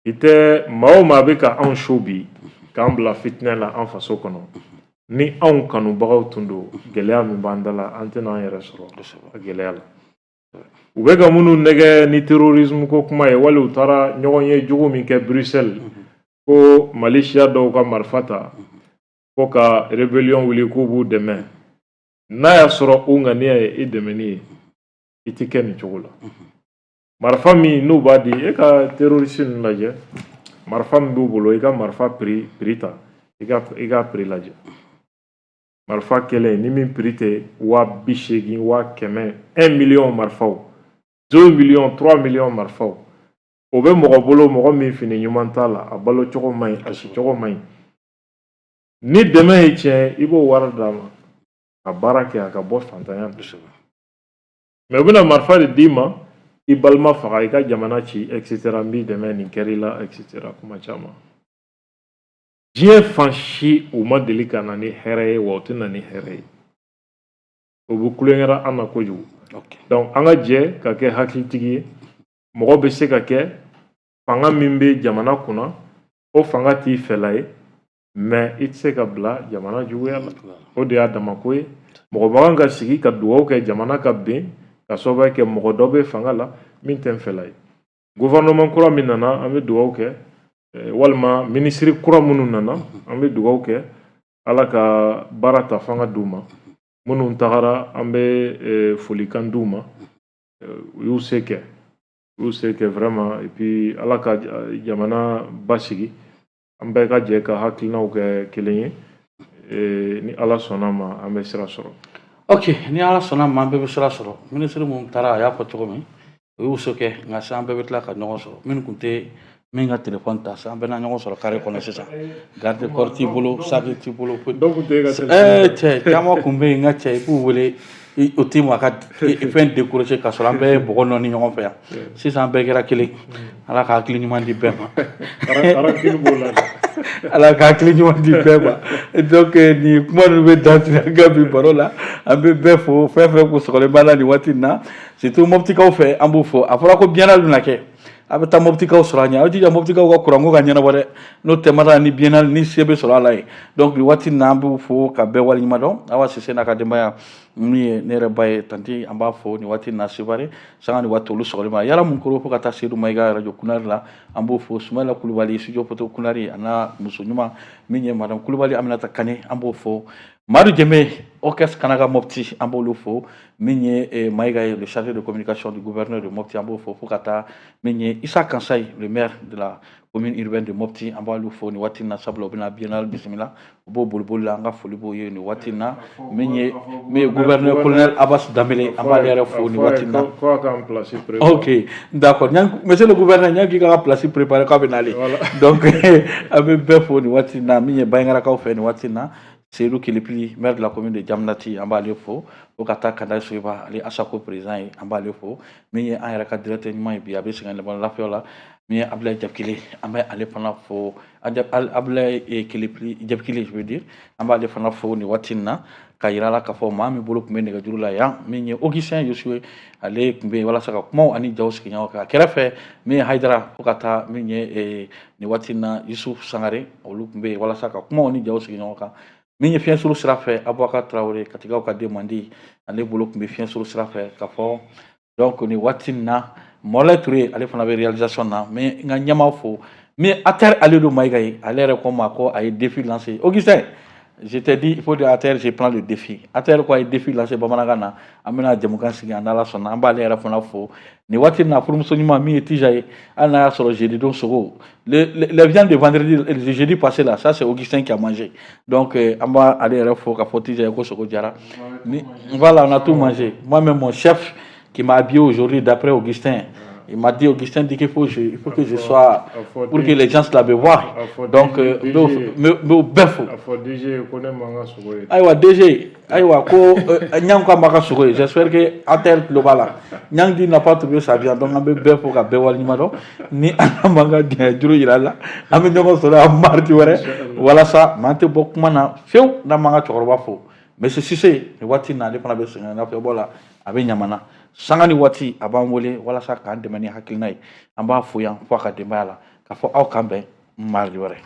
I tɛ maa o maa bɛ ka anw so bi k'an bila fitinɛ la an faso kɔnɔ, ni anw kanubagaw tun don, gɛlɛya min b'an da la, an tɛna an yɛrɛ sɔrɔ a gɛlɛya la. U bɛ ka minnu nɛgɛ ni terrorisme ko kuma ye, wali u taara ɲɔgɔn ye jugu min kɛ Bruxelles, ko Mali siya dɔw ka marifa ta ko ka rébellion wuli k'u b'u dɛmɛ, n'a y'a sɔrɔ u ŋaniya ye i dɛmɛni ye, i ti kɛ nin cogo la. Marifa min n'u b'a di, e ka terroriste ninnu lajɛ, marifa min b'u bolo, i ka marifa prix ta, i ka prix lajɛ. Marifa kelen ni min prix tɛ 80 000, 100 000, 1 million marifaw, 2 millions, 3 millions marifaw, o bɛ mɔgɔ bolo, mɔgɔ min fini ɲuman t'a la, a balo cogo man ɲi, a si cogo man ɲi. Ni dɛmɛ ye tiɲɛ ye, i b'o wari d'a ma ka baara kɛ, a ka bɔ fantanya la. Mais u bɛna marifa de d'i ma, i balima faga, i ka jamana ci, et cetera, n b'i dɛmɛ, nin kɛr'i la, et cetera, kuma caman. Diɲɛ fan si u ma deli ka na ni hɛrɛ ye, wa u tɛ na ni hɛrɛ ye. O bɛ kulonkɛra an na kojugu. Donc an ka jɛ ka kɛ hakilitigi ye. Mɔgɔ bɛ se ka kɛ fanga min bɛ jamana kunna, o fanga t'i fɛla ye, mais i tɛ se ka bila jamana juguya la. O de y'a damako ye. Mɔgɔ man kan ka sigi ka dugawu kɛ jamana ka bin ka sababu kɛ mɔgɔ dɔ bɛ fanga la min tɛ n fɛla ye. Gouvernement kura min nana, an bɛ dugawu kɛ, walima minisiri kura minnu nana, an bɛ dugawu kɛ, Ala ka baara ta fanga d'u ma. Minnu tagara, an bɛ folikan d'u ma. U y'u se kɛ, u y'u se kɛ vraiment. Et puis Ala ka jamana basigi. An bɛɛ ka jɛ ka hakilinaw kɛ kelen ye. Ni Ala sɔnna ma, an bɛ sira sɔrɔ. Ok, ni Ala sɔnna ma, an bɛɛ bɛ sira sɔrɔ. Minisiri mun taara, a y'a fɔ cogo min, o y'u se kɛ, nka sisan an bɛɛ bɛ tila ka ɲɔgɔn sɔrɔ. Minnu tun tɛ min ka telefɔni ta, sisan an bɛɛ na ɲɔgɔn sɔrɔ carré kɔnɔ sisan. Garde corps t'i bolo, sac t'i bolo, foyi. Dɔw tun tɛ e ka telefɔni. Cɛ caman tun bɛ yen, n ka cɛ, i b'u wele, o t'i ma ka fɛn décrocher, k'a sɔrɔ an bɛɛ ye bɔgɔ nɔɔni ɲɔgɔn fɛ yan. Sisan an bɛɛ kɛra kelen. Ala ka hakili ɲuman di bɛɛ ma. Rancune b'o la dɛ. Ala ka hakili ɲuman di bɛɛ ma. Donc nin kuma ninnu bɛ dan sigi an ka bi baro la. An bɛ bɛɛ fo, fɛn fɛn kun sɔgɔlen b'a la nin waati in na, surtout Moptikaw fɛ, an b'u fo. A fɔra ko biennale bɛna kɛ, a bɛ taa Moptikaw sɔrɔ a ɲɛ. Aw jija Moptikaw ka kuranko ka ɲɛnabɔ dɛ, n'o tɛ mara ni biennale ni se bɛ sɔrɔ a la yen. Donc nin waati in na, an b'u fo ka bɛɛ waleɲuman dɔn. Awa Sise n'a ka denbaya, min ye ne yɛrɛ ba ye, tantie, an b'a fo nin waati in na. Sevare sanga ni waati, olu sɔgɔlen ma yala mun koro, fo ka taa Seydou Mayiga radio Kunari la, an b'o fo. Sumayila Kulubali, studio photo Kunari, a n'a muso ɲuman min ye madame Kulubali Aminata Kane, an b'o fo. Madu Jɛmɛ, orchestre Kanaga Mopti, an b'olu fo. Min ye Mayiga ye, le chargé de communication du gouverneur de Mopti, an b'o fo. Fo ka taa min ye Issa Kansayi, le maire de la commune urbaine de Mopti, an b'olu fo nin waati in na, sabula u bɛna biennale bisimila, u b'o boliboli la, an ka foli b'o ye nin waati in na. Min ye gouverneur colonel Abbas Dambélé, an b'ale yɛrɛ fo nin waati in na. Ko a k'an place préparé. Ok, d'accord. Monsieur le gouverneur, ɲan k'i ka place préparé k'a bɛ nalen. Donc an bɛ bɛɛ fo nin waati in na. Min ye Bandiagarakaw fɛ nin waati in na, Seydou Kelipili, maire de la commune de Diamniadio, an b'ale fo. Fo ka taa Kanda Soyiba, ale Asako président ye, an b'ale fo. Min ye an yɛrɛ ka directeur ɲuman ye bi, a bɛ sɛgɛn lafiya la, min ye Abdoulaye Jakile, an bɛ ale fana fo. Abdoulaye Kelipili Jɛbikili, je veux dire, an b'ale fana fo nin waati in na, ka yira la k'a fɔ maa min bolo tun bɛ nɛgɛjuru la yan, min ye Augustin Yosuwe, ale tun bɛ yen walasa ka kumaw ani jaw sigi ɲɔgɔn kan. A kɛrɛfɛ, min ye Hayidara, fo ka taa min ye nin waati in na Yusuf Sangare, olu tun bɛ yen walasa ka kumaw ni jaw sigi ɲɔgɔn kan. Min ye fiɲɛsuru sira fɛ, Abubakar Tarawele, Katigaw ka den mandi, ale bolo tun bɛ fiɲɛsuru sira fɛ ka fɔ. Donc nin waati in na, Mɔlɛ Ture, ale fana bɛ réalisation na. N bɛ n ka ɲɛmaa fo, min ye Ater Alidu Mayiga ye. Ale yɛrɛ ko n ma ko a ye défi lancé. Augustin, je t'ai dit, il faut dire Ater, je prends le défi. Ater ko a ye défi lancé bamanankan na, an bɛna jɛmukan sigi an n'Ala sɔnna. An b'ale yɛrɛ fana fo nin waati in na. Furumuso ɲuman min ye Tija ye, hali n'a y'a sɔrɔ jeudi don sogo, les viandes de vendredi, le jeudi passé là, ça c'est Augustin qui a mangé. Donc an b'a ale yɛrɛ fo k'a fɔ Tija ye ko sogo jara ni. Voilà, on a tout mangé. Moi-même, mon chef qui m'a habillé aujourd'hui, d'après Augustin, il m'a dit, Augustin dit qu'il faut, il faut que je sois, pour que les gens se la voient. Donc, n bɛɛ fo. A fɔ DG ko ne ma n ka sogo ye. Ayiwa DG, ayiwa ko Ɲang ko a ma ka sogo ye. J'espère que Ater tulo b'a la. Ɲang dit n'a pas trouvé sa viande. Donc an bɛ bɛɛ fo ka bɛɛ waleɲuman dɔn. Ni Ala m'an ka gɛn juru yira la, an bɛ ɲɔgɔn sɔrɔ yan mardi wɛrɛ. Walasa maa tɛ bɔ kuma na fiyewu n'an m'an ka cɛkɔrɔba fo. Monsieur Cissé, nin waati in na, ale fana bɛ sɛgɛn nafiyɛbɔ la, a bɛ Ɲamana. Sanga ni waati a b'an wele walasa k'an dɛmɛ ni hakilina ye. An b'a fo yan fo a ka denbaya la k'a fɔ aw k'an bɛn mardi wɛrɛ.